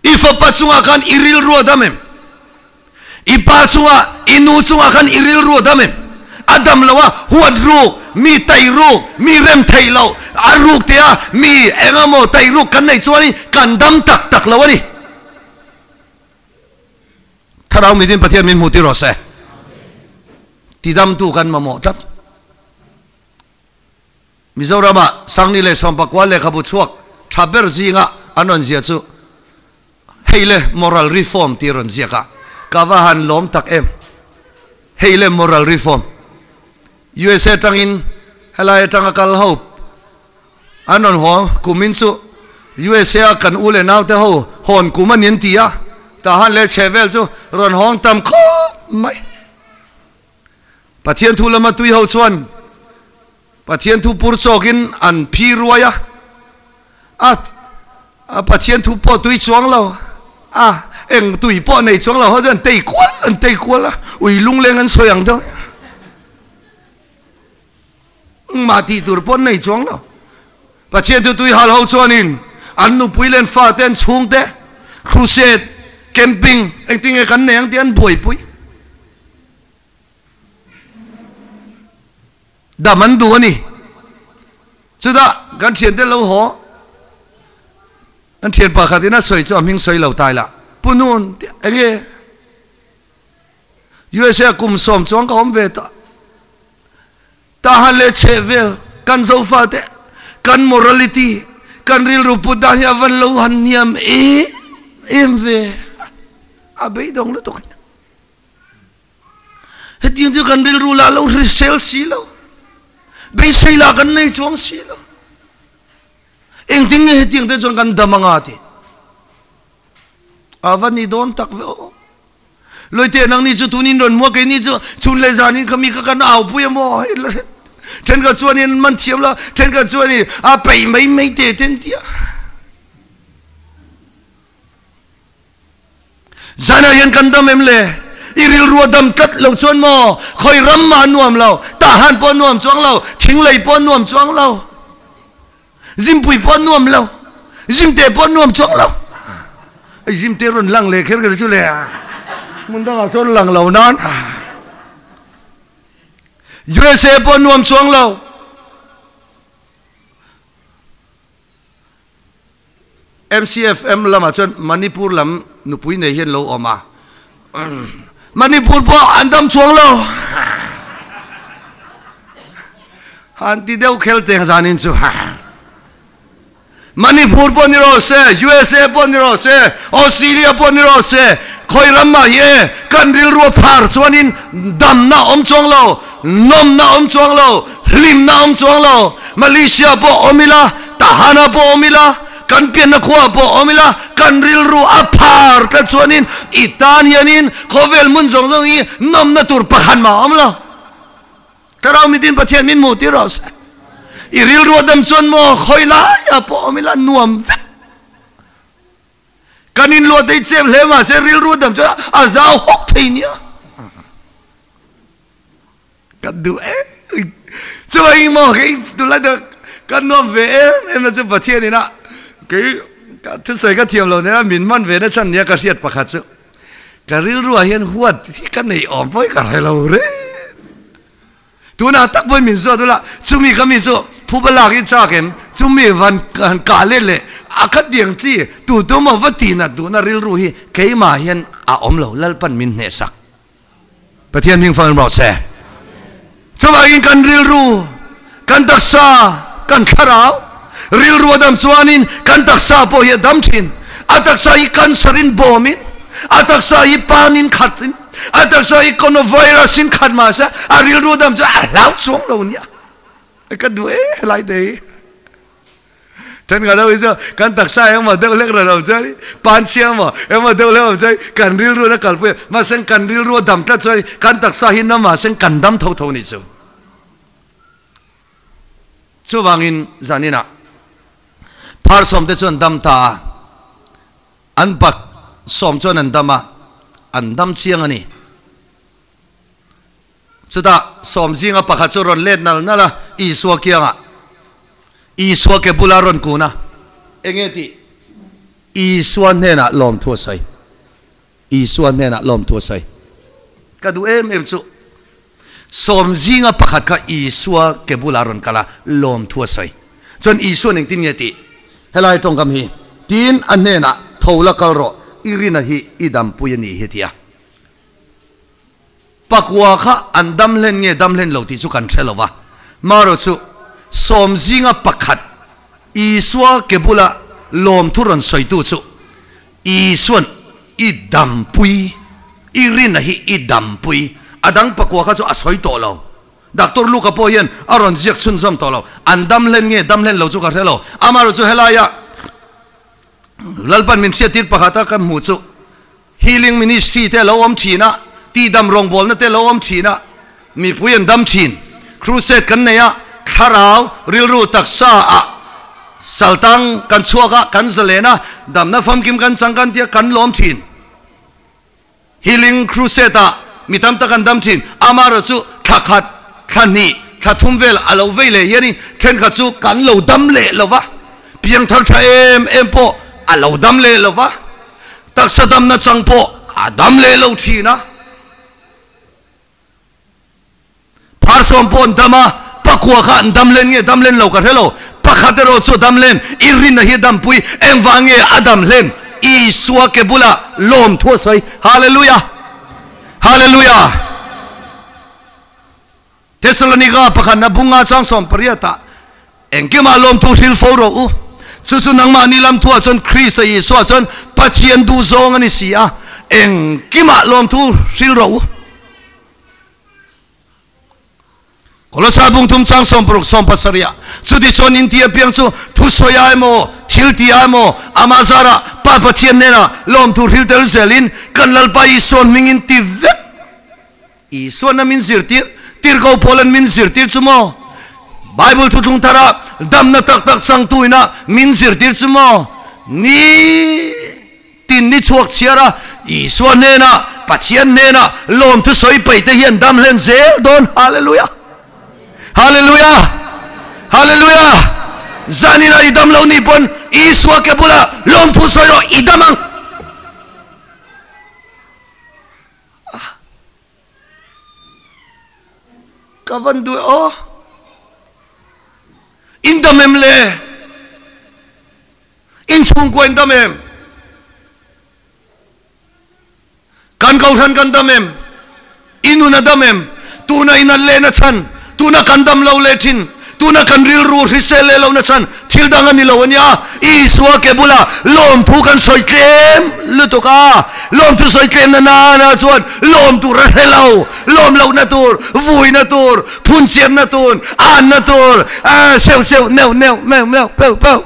I fapa chungah khan i rilru a dam em? I pa chungah, i nu chungah khan i rilru a dam em? A dam lo a, huat ruk, mi tai ruk, mi rem theih loh, a ruk te a mi engemaw tai ruk kan neih chuanin kan dam tak tak lo a ni. Thlarau mitin Pathian min hmuh tir rawh se. Tidamtu kan mamawh tlat. Mizorama Sangni leh Sawmpakua lehkhabu chhuak tha ber zinga an rawn ziah chu hei le moral reform tih a rawn ziak a, ka va han lawm tak em. Hei le moral reform. USA atangin helai atanga kal ho an rawn haw kumin chu USA a kan u leh naute ho hawn kum a ni an ti a, tah han leh chhe vel chu rawn hawng tam khawp mai. Pathian thu lama tui ho chuan Pathian thu pur chawkin an phi ruai a, a a Pathian thu pawh tui chuang lo a, eng tui pawh nei chuang lo ho chuan an tei kual an tei kual a, ui lungleng an sawi ang deuh. Engmah tih tur pawh an nei chuang lo. Pathian chu tui hal ho chuanin an nupui leh an fate an chhungte crusade, camping engtin nge kan nei ang tih an buaipui. Dam an duh a ni. Chutah kan thiante lo haw, kan thian pakhatin a sawi chu a hming sawi lo tai lah, Pu Nun enge USA kum sawm chuang ka awm ve tawh. Tahan leh chheh vel kan Zofate kan morality, kan rilru put dan hi a van lo han hniam em em ve. A beidawng lutuk a ni. Hetiang chu kan rilru lah lo hrisel si lo. Beisei lah kan nei chuang si lo. Engtin nge hetiang te chuan kan dam anga ti. A va ni dawn tak ve aw. Loite nang ni chu tunin rawn mua keini chu chhun leh zanin kha mi kha kan au pui a maw hei la hret thenkhat chuanin an man thiam la thenkhat chuanin a peih mai mai te te an ti a. Zanah hian kan dam em le? I rilru a dam tlat lo chuan maw khawi ram mah a nuam lo, Tahan pawh a nuam chuang lo, Thinglei pawh a nuam chuang lo. Zimpui pawh a nuam lo, Zimte pawh a nuam chuang lo. Ei Zimte rawn lang leh kher kher chu le hmun dangah chuan lang lo nan. USA pawh a nuam chuang lo. MCFM lamah chuan Manipur lam nupui nei hian lo awm a. Manipur pawh an dam chuang lo. Han ti deuh khel teng zanin chu. Manipur pawh ni rawh se, USA pawh ni rawh se, Australia pawh ni rawh se, khawi ram mah hi e, kan rilru a phar chuanin damna awm chuang lo, nawmna awm chuang lo, hlimna awm chuang lo. Malaysia pawh awm ila, Tahana pawh awm ila, Kan pianna khuaah pawh awm ila, kan rilru a phar tlat chuanin i tan hianin khawvel hmun zawng zawng hi nawmna tur pakhat mah a awm lo. Thlarau mitin Pathian min hmuh tir rawh se. I rilru a dam chuan maw khawi laiah pawh awm ila nuam vek. Kan inluah te hi chep hle mahse rilru a dam chuan a zau hawk thei nia. Kan duh em chuvangin maw kei tunlai te kan nuam ve em em na chu Pathian ina kei ka thusawi ka thiam lo nena min hman ve na chhan nia ka hriat pakhat chu ka rilruah hian huat hi ka nei awm pawh hi ka hre lo reng tunah tak pawhin min zawt ula chumi ka mi chu phuba lak i chak em chumi van han kah let leh a kha tiang chi tu tu maw va tih nat duhna rilru hi keimah hian a awm lo Lalpan min hnehsak. Pathian hming fang in rawh se. Chuvangin kan rilru, kan taksa, kan thlarau, rilru a dam chuanin kan taksa pawh hi a dam thin. A taksa hi cancer in bawmin, a taksa hi panin khatin, a taksa hi coronavirus in khat mahse a rilru a dam chuan a hlau chuang lo nia. Ka duh e helai te hi. Thenkhat ho hi chu kan taksa engmaw deuh hlek rawn awm chuan pan chhia emaw engmaw deuh hlek awm chuan kan rilru na kalpui a, mahse kan rilru a dam tlat chuan kan taksa hi na mahse kan dam tho tho ni chu. Chuvangin zaninah phar sawmte chuan dam ta a, an bak sawm chuan an dam a, an dam chiang a ni. Chutah sawm zinga pakhat chu rawn let nal nal a, Isua kiangah, Isua ke bula rawn kun a, Enge tih? Isua hnenah lawmthu a sawi. Isua hnenah lawmthu a sawi. Ka duh em em chu, sawm zinga pakhat kha Isua ke bula rawn kal a, lawmthu a sawi. Chuan Isua'n engtin nge tih? Helai tawngkam hi, Tin, a hnenah, Tho la kal rawh, i rina hi i dampui a ni hi, ti a. Pakua kha an dam hlen nge dam hlen lo tih chu kan hre lo va, marawh chu sawm zinga pakhat Isua ke bula lawmthu rawn sawitu chu Isua'n i dampui, i rina hi i dampui, a dang pakua kha chu a sawi tawh lo. Doctor Luka pawh hian a rawn ziak chhunzawm tawh lo. An dam hlen nge dam hlen lo chu ka hre lo. Amarawh chu helaia Lalpan min hriattir pakhata kan hmuh chu Healing Ministry te a lo awm thin a, tihdam rawngbawlna te a lo awm thin a, mipui an dam thin. Crusade kan nei a, thlarau, rilru, taksa ah saltang kan chhuak a, kan zalen a, damna famkim kan chang kan tia kan lawm thin. Healing Crusade ah mi tam tak an dam thin. Amaherawh chu thla khat, thla hnih, thla thum vel a lo vei leh hianin thenkhat chu kan lo dam leh lo va, piangthar tha em em pawh a lo dam leh lo va. Taksa damna chang pawh a dam leh lo thin a. Phar sawm pawh an dam a, pakua kha an dam len nge dam len lo ka hre lo. Pakhat erawh chu a dam len, i rinna hi a dampui, engvang nge a dam hlen? Isua ke bulah lawm thu a sawi. Hallelujah! Hallelujah! Thessalonika pakhatna bunga chang 18 ah, Engkimah lawmthu hril fo rawh u. Chu chu nangmahni lam thuah chuan Krista Isua chuan Pathian duh zawng a ni si a, engkimah lawmthu hril rawh u. Kolosai bung thum chang 60 17 ah, Chutichuan inti apiang chu thusawi ah emaw, thil ti ah emaw, amah zarah Pa Pathian hnenah lawmthu hril tel zelin kan Lalpa Isua hmingin ti vek. Isuan a min zirtir, tirhko pawl an min zirtir chu maw? Bible thuthlung thara damna tak tak changtu ina min zirtir chu maw? Ni tin ni chhuak chhiar a, Isua hnena, Pathian hnena lawmthu sawi paih te hian dam hlen zel dawn. Hallelujah! Hallelujah! Hallelujah! Zanina i dam lo nih pawn Isua ke bula lawmthu sawi rawh, i dam ang. Ka van duh e aw. In dam em le? In chhungkua in dam em? Kan kohhran kan dam em? I nun a dam em? Tuna in an lehna chhan, tuna kan dam lo leh thin, tuna kan rilru hrisel leh lohna chhan thil dang a ni lo a nia. Isua ke bula lawmthu kan sawi tlem lutuk a, lawmthu sawi tlemna nana chuan lawm tur a hre lo, lawm lohna tur, vuina tur, phunchiatna tur, anna tur, seuh seuh, neuh neuh, meuh meuh, peuh peuh.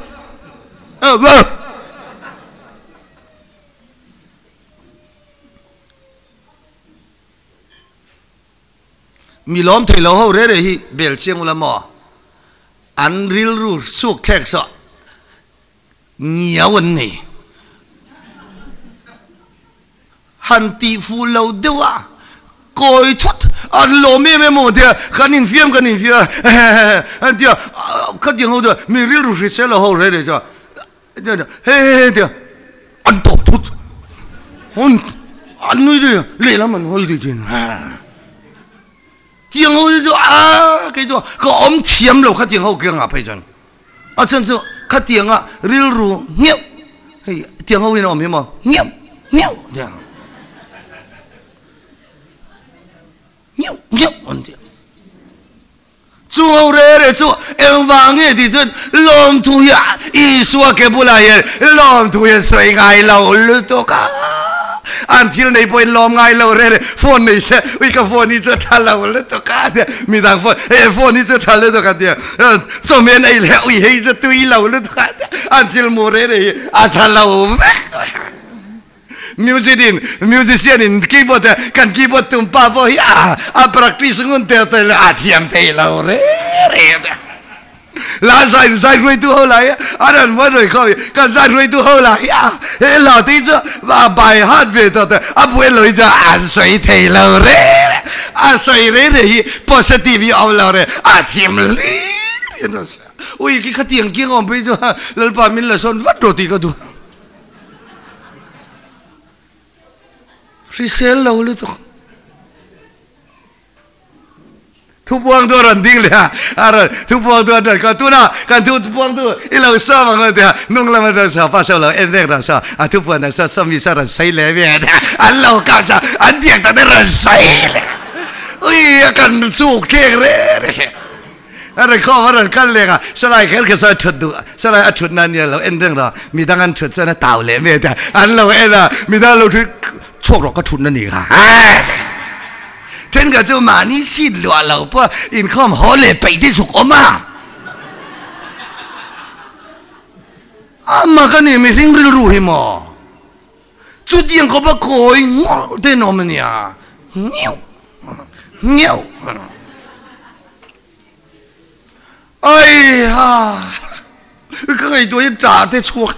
Mi lawm thei lo ho re re hi bel chiang ula maw? An rilru suk thlek sawh ngiau an nei. Han tih fuh lo deuh a, kawi thut an lawm em em aw tia kan infiam kan infiam a an tia khatiang ho chuan mi rilru hrisel lo ho re re chuan he he tia an tawp thut an an nui zui lehlam an hawi zui thin tiang ho hi chu a kei chu ka awm thiam lo khatiang ho kiang ah phei chuan a chhan chu khatiang a rilru ngheuh hei tiang ho in a awm hi maw ngheuh ngheuh tiang ngheuh ngheuh an ti. Chu ho re re chu engvang nge tih chuan lawmthu hi Isua ke bulah hian lawmthu hian sawi ngai lo lutuk a, an thil nei pawhin lawm ngai lo re re, phone nei se ui ka phone hi chu a tha lo lutuk a tia, midang phone he phone hi chu a tha lutuk a tia, chawhmeh an ei leh ui hei chu tui lo lutuk a tia, an thil hmuh re re hi a tha lo vek. Music in musician in keyboard kan keyboard tum pa pawh hi a a practice ngun tel tel a thiam thei lo re re la zai zai ruai tu ho lai a ran mo roi kho kan zai ruai tu ho lai a he la ti chu a by heart ve to te a buai loi cha an soi thei lo re a soi re re hi positive hi awm lo re a thiam li ui ki khatiang kiang awm phei chu lalpa min la sawn vat ro ti ka duh. Hrisel lo lutuk. Thupuang tu a rawn ding leh a, a rawn thupuang tu a rawn kal tuna kan thupuang tu i lo sawm ang tia hnung lama rawn saw pa saw lo en reng rawn saw a thupuan an saw sawmi saw rawn sawi leh ve an lo kal saw an diak tak te rawn sawi leh ui a kan chuk thleng reng reng. A rawn khawm a rawn kal leng a, salai kher kher sawn a thut duh, salai a thut na nia lo en reng rawh, midang an thut chuan a tau leh mai a, an lo en a, midang an lo thut chhuak rawh ka thut na ni kha. Thenkhat chu mahni seat luah lo pawh inkhawm haw leh peih te zuk awm a. Amah ka ni mihring rilru hi maw? Chutiang khawpa kawi ngawrh te an awm a nia. Ngheuh ngheuh. Aiha ka ngaihtuah hi ṭah te chhuak.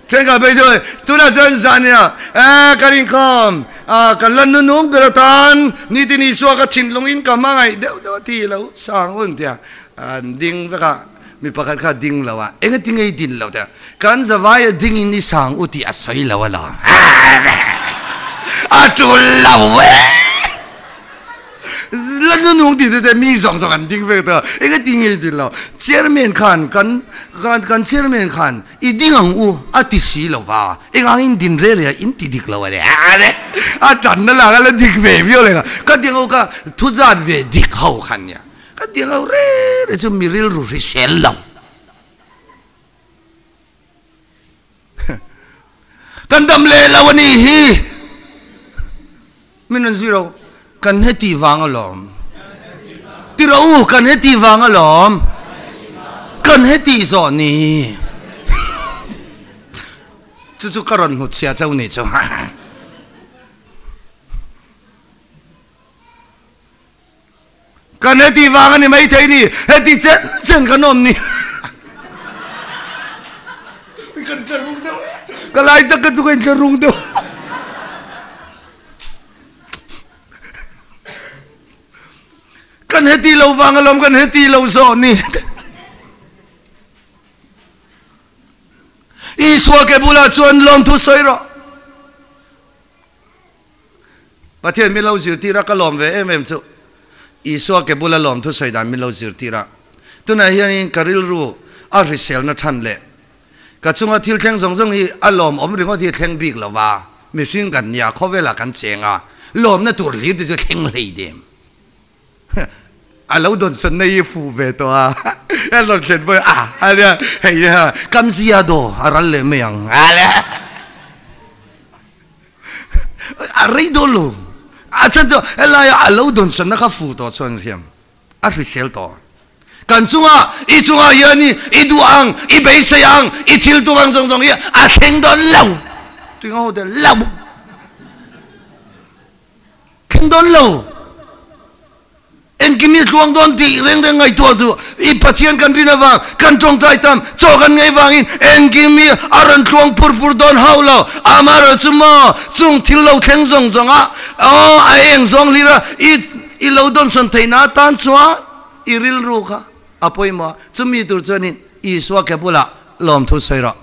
Thenkhat phei chu tunah chuan zan nia eh ka rinkhawm ah kan la nunung ber atan nitin Isua ka thinlungin ka hmangaih deuh deuh a ti lo sang hun tia an ding vek a. Mi pakhat kha ding lo a, engati nge i din lo teh? Kan zavai a ding in i sang u tih a sawi lo alawm. A tul lo e! La nunung tih chu mi zawng zawng an ding vek tawh. Engati nge i din lo? Chairman khan kan kan chairman khan i ding ang u a ti si lo va, engangin din re re a in ti dik lo a ni. A tanna lak a la dik ve viau leh kha. Ka ding ho kha thuzat ve dik ho kha nia. Ka ti lo re re chu mi rilru hrisel lo. Kan dam leh lo a ni hi. Min rawn zir ro. Kan heti vang alawm. Ti ro u, kan heti vang alawm. Kan heti zawh ni. Chu chu ka rawn hmuchhia chauh ni chu. Kan heti vang a ni maithei ni, heti chen chen kan awm ni. Kan tla rung deuh, ka lai tak ka chu ka intla rung deuh. Kan heti lo vang alawm, kan heti lo zawh ni. Isua ke bulah chuan lawmthu sawi rawh. Pathian min lo zirtir a, ka lawm ve em em chu. Isua ke bula lawm thusawi dan min lo zirtir a. Tunah hianin ka rilru a hriselna than leh ka chunga thil thleng zawng zawng hi a lawmawm ringawt hi a thleng bik lo va, mihring kan nia, khawvelah kan cheng a, lawmna tur hlir te chu thleng hlei dem. A lo dawnsawnna hi fuh ve tawh a, a rawn thlen pawh a a nia hei ha kam zia daw a ral leh mai ang a nia a rei dawn lo a chhan chu helaia a lo dawnsawnna kha fuh tawh chuan hriam a hrisel tawh. Kan chunga i chunga hian i duh ang, i beisei ang, i thil tum ang zawng zawng hi a thleng dawn lo. Tuinga ho te lo. Thleng dawn lo. Engkim hi tluang dawn tih reng reng ngaihtuah chu i Pathian kan rin avang, kan tawngtai tam, chaw kan ngei vangin engkim hi a rawn tluang pur pur dawn hauh lo. Amaherawh chu maw chung thil lo thleng zawng zawng a, aw a eng zawng hlir a, i i lo dawnsawn theihna atan chuan i rilru kha a pawimawh a, chumi tur chuanin Isua ke bulah lawmthu sawi rawh.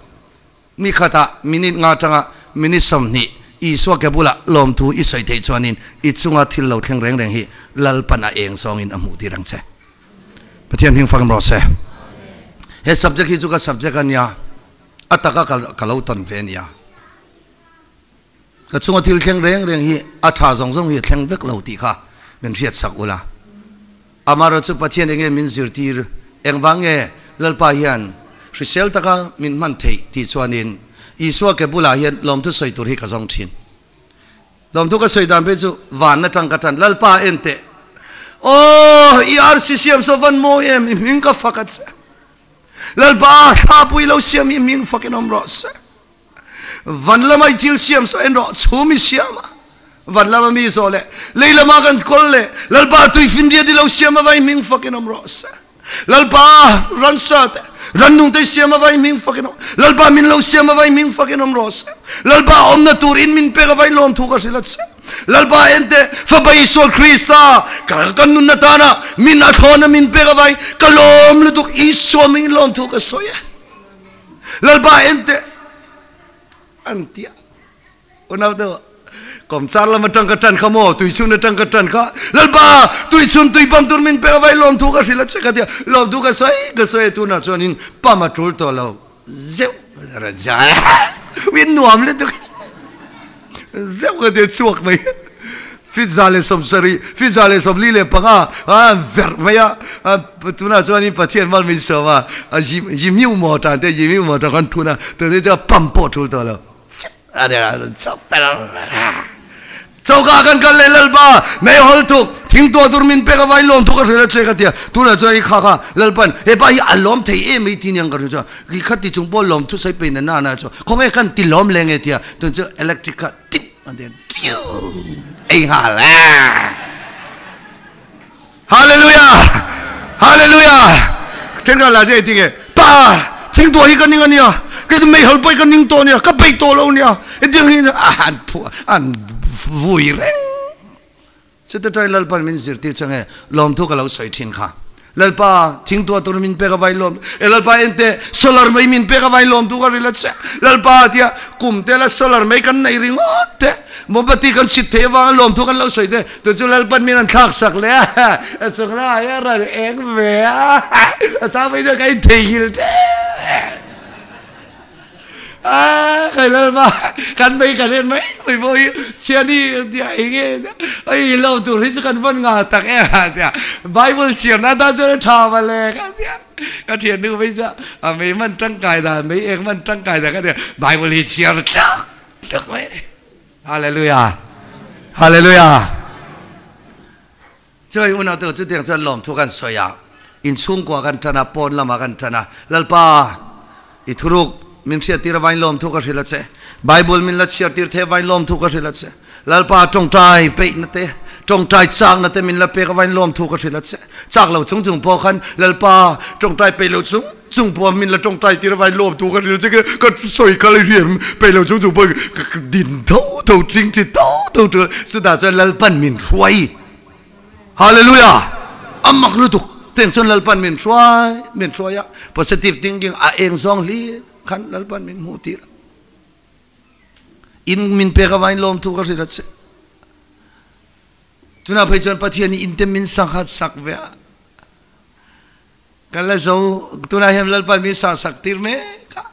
Ni khatah minute nga atanga minute 20 Isua ke bulah lawmthu i sawi theih chuanin i chunga thil lo thleng reng reng hi Lalpan a eng zawngin a hmuh tir ang che. Pathian hming fak rawh se. He subject hi chu ka subject a nia, a taka ka lo tawn ve a nia. Ka chunga thil thleng reng reng hi a tha zawng zawng hi a thleng vek lo tih kha min hriat sak ula. Amaherawhchu chu Pathian enge min zirtir, engvang nge Lalpa hian hrisel taka min hman theih tih chuanin Isua ke bulah hian lawmthu sawi tur hi ka zawng thin. Lawmthu ka sawi dan phei chu van atang ka tan, Lalpa en teh, aw i arsi siam saw van mawi em, i hming ka fak a che. Lalpa thla pui lo siam hi hming fakin awm rawh se. Van lama i thil siam saw en rawh, chhum i siam a, van lama mi zawh leh lei lama kan kawl leh Lalpa tuifinriat i lo siam a vai hming fakin awm rawh se. Lalpa ransa te, rannung te i siam a vai hming fakin awm, Lalpa min lo siam a vai hming fakin awm rawh se. Lalpa awmna tur in min pek a vai lawm thu ka hrilh a che. Lalpa ente Fapa Isua Krista ka kan nunna tana min a thlawna min pek a vai ka lawm lutuk Isua ming lawm thu ka sawi e. Lalpa ente an tia unau te kawmchar lam atang ka tan kha maw tuichhun atang ka tan kha Lalpa tuichhun tui pam tur min pek avai lawm thu ka hrilh a che ka tia lawm thu ka sawi ka sawi tunah chuanin pam a tul tawh lo zeuh raja min nuam lutuk Zeuh ka ti chhuak mai. Fit 170, fit 145 a verh mai a. Tunah chuanin Pathian mal min sawm a, a yimyu maw tan te, yimyu maw tan kan thun a, tunah chuan pump pawh thul tawh lo. A chhuak fel a. Choka kan kal leh Lalpa, meihawl thuk, thing tuah tur min pek a vai lawm thuk a hrilh a che ka ti a. Tunah chuan i kha kha Lalpan hepa hi a lawm thei em mai ti aniang ka hrilh chuan i kha ti chung pawh lawm thusawi peih na na chu khawnge kan ti lawm leng e tia tun chu electric kha tip an ti a tiu ei nghal e. Hallelujah! Hallelujah! Thenkhat lah chu engtin nge pa thing tuah hi ka ning ania kei chu meihawl pawh hi ka ning tawh ania ka peih tawh lo ania hetiang hi an phuah an vui reng. Chute ṭai Lalpan min zirtir che nge? Lawmthu ka lo sawi ṭhin kha. Lalpa, thingtuah tur min pek a vai lawm. E Lalpa ente, solar mei min pek a vai lawmthu ka ril a che. Lalpa tia kum tela solar mei kan nei ringawt te, mombati kan chhit thei avanga lawmthu kan lo sawi te, tu chu Lalpan min an thlak sak leh a, a chung lamah hian rawn eng ve a, a ta mai chuan ka intheihnghilh ṭep. A kai lalpa kan mei kan en mai mai pawh hi thiani tia enge oi lo tur hi chu kan van nga tak em a tia bible chhiar na tan chuan a tha male ka tia ka thian nu mai chu a mei man tangkai dan mei eng man tangkai dan ka tia bible hi chhiar tlak tlak mai hallelujah hallelujah Chuai unau te chutiang chuan lawmthu kan sawi a, inchhungkua kan tan a, pawn lamah kan tan a, Lalpa, i thuruk min hriattir avain lawmthu ka hrilh a che, Bible min la chhiartir thei avain lawmthu ka hrilh a che, Lalpa, tawngtai peihna te, tawngtai chakna te min la pek avain lawmthu ka hrilh a che, chak lo chung chung pawh khan Lalpa, tawngtai peih lo chung chung pawh min la tawngtai tir avain lawmthu ka hrilh a che, ka sawi kal i hriat peih lo chung chung pawh ka din tho tho, chingchi tho tho chutah chuan Lalpan min hruai. Hallelujah! A mak lutuk. Teng chuan Lalpan min hruai, min hruai a. Positive thinking a eng zawng hlir khan Lalpan min hmuh tir a. In min pek avangin lawmthu ka hrilh a che. Tunah phei chuan Pathian hi in te min sanghat sak ve a. Kan la zo, tunah hian Lalpan min sah sak tir mek a.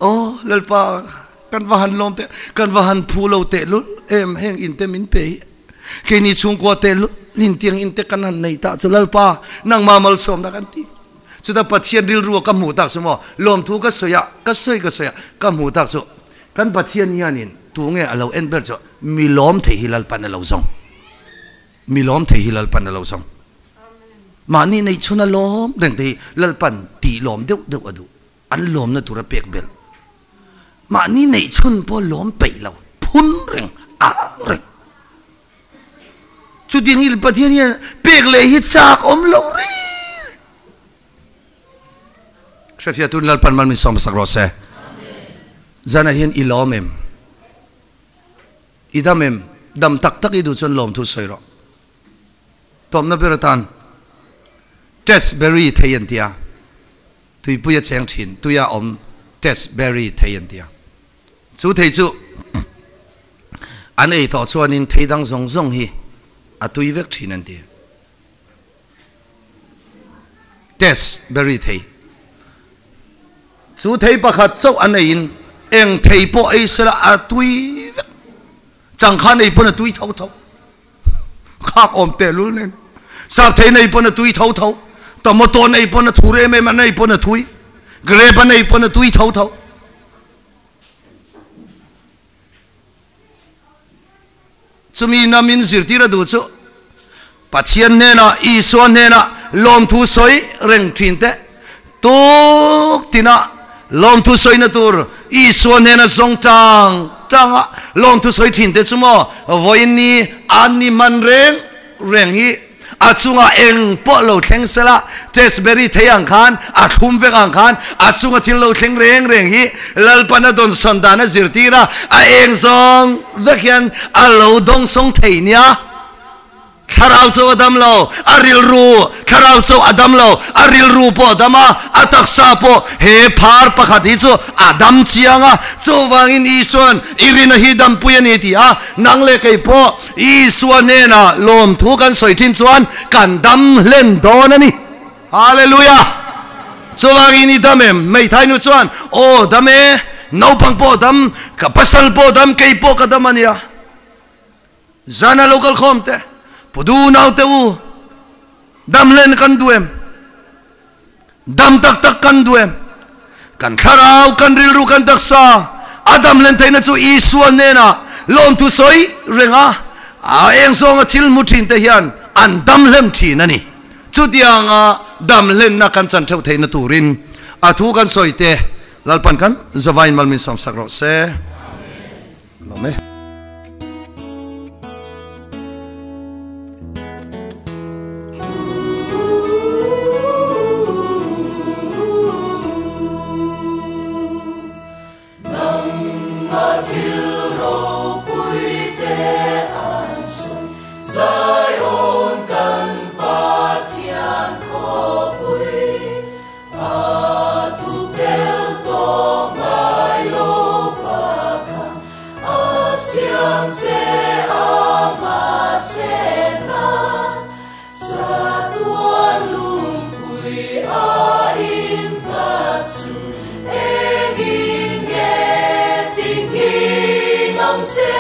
Aw Lalpa, kan va han lawm teh, kan va han phu lo teh lul em heng in te min pe hi. Keini chhungkua teh lul in tiang in te kan han nei ta chu Lalpa, nangmah malsawmna kan ti. Chutah Pathian rilru a ka hmuh tak chu maw, lawmthu ka sawi a, ka sawi ka sawi a, ka hmuh tak chu kan Pathian hianin tu nge a lo en ber chu mi lawm thei hi Lalpan a lo zawng. Mi lawm thei hi Lalpan a lo zawng. Mahni neih chhun a lawm reng te hi Lalpan tih lawm deuh deuh a duh. An lawmna tura pek belh. Mahni neih chhun pawh lawm peih lo, phun reng, ang reng. Chutiang hi Pathian hian pek leh hi chak awm lo reng reng. Hrefiah tun Lalpan mal min sawm sak rawh se. Zanah hian i lawm em? I dam em? Dam tak tak i duh chuan lawmthu sawi rawh. Tawpna ber atan Test berry thei an tia. Tuipui a cheng thin, tuia awm test berry thei an tia. Chu thei chu an ei tawh chuanin thei dang zawng zawng hi a tui vek thin an ti. Test berry thei. Chu thei pakhat chauh an eiin eng thei pawh ei sela a tui vek. Changkha nei pawn a tui tho tho. Khak awm tehlul nen. Sap thei nei pawn a tui tho tho. Tomato nei pawn a thur em em a nei pawn a thui. Grape a nei pawn a tui tho tho. Chumi na min zirtir a duh chu Pathian hnenah, Isua hnenah lawmthu sawi reng thin teh. Tuk tinah lawmthu sawina tur Isua hnena zawng tang tanga lawmthu sawi thin te chu maw vawiin ni an ni hman reng reng hi a chungah eng pawh lo thleng sela Testbury thei ang khan a thlum vek ang khan a chunga thil lo thleng reng reng hi Lalpan a dawnsawn dan a zirtir a, a eng zawng vek hian a lo dawngsawng thei nia. Thlarau chu a dam lo, a rilru, thlarau chu a dam lo, a rilru pawh a dam a, a taksa pawh he phar pakhat hi chu a dam chiang a. Chuvangin Isua'n i rina hi dampui a ni ti a, nang leh kei pawh Isua hnenah lawmthu kan sawi thin chuan kan dam hlen dawn a ni. Hallelujah! Chuvangin i dam em? Hmeithai nu chuan, Aw dam e, naupang pawh a dam, ka pasal pawh a dam, kei pawh ka dam a nia. Zana lo kal khawm te, Pu Du naute u, dam hlen kan duh em? Dam tak tak kan duh em? Kan thlarau, kan rilru, kan taksa a dam hlen theihna chu Isua hnenah lawmthu sawi reng a, a eng zawnga thil hmu thin te hian an dam hlem thin a ni. Chutianga dam hlenna kan chan theuh theihna turin a thu kan sawi te Lalpan kan zavain mal min sawmsak rawh se. Lawm e. Nangmah thil ropui te an sawi Zion kan Pathian khawpui. A thu pel tawh ngai lo va khan a siam che a mah che nan chatuan lungpui a innghat chu engin nge ti nghing ang che.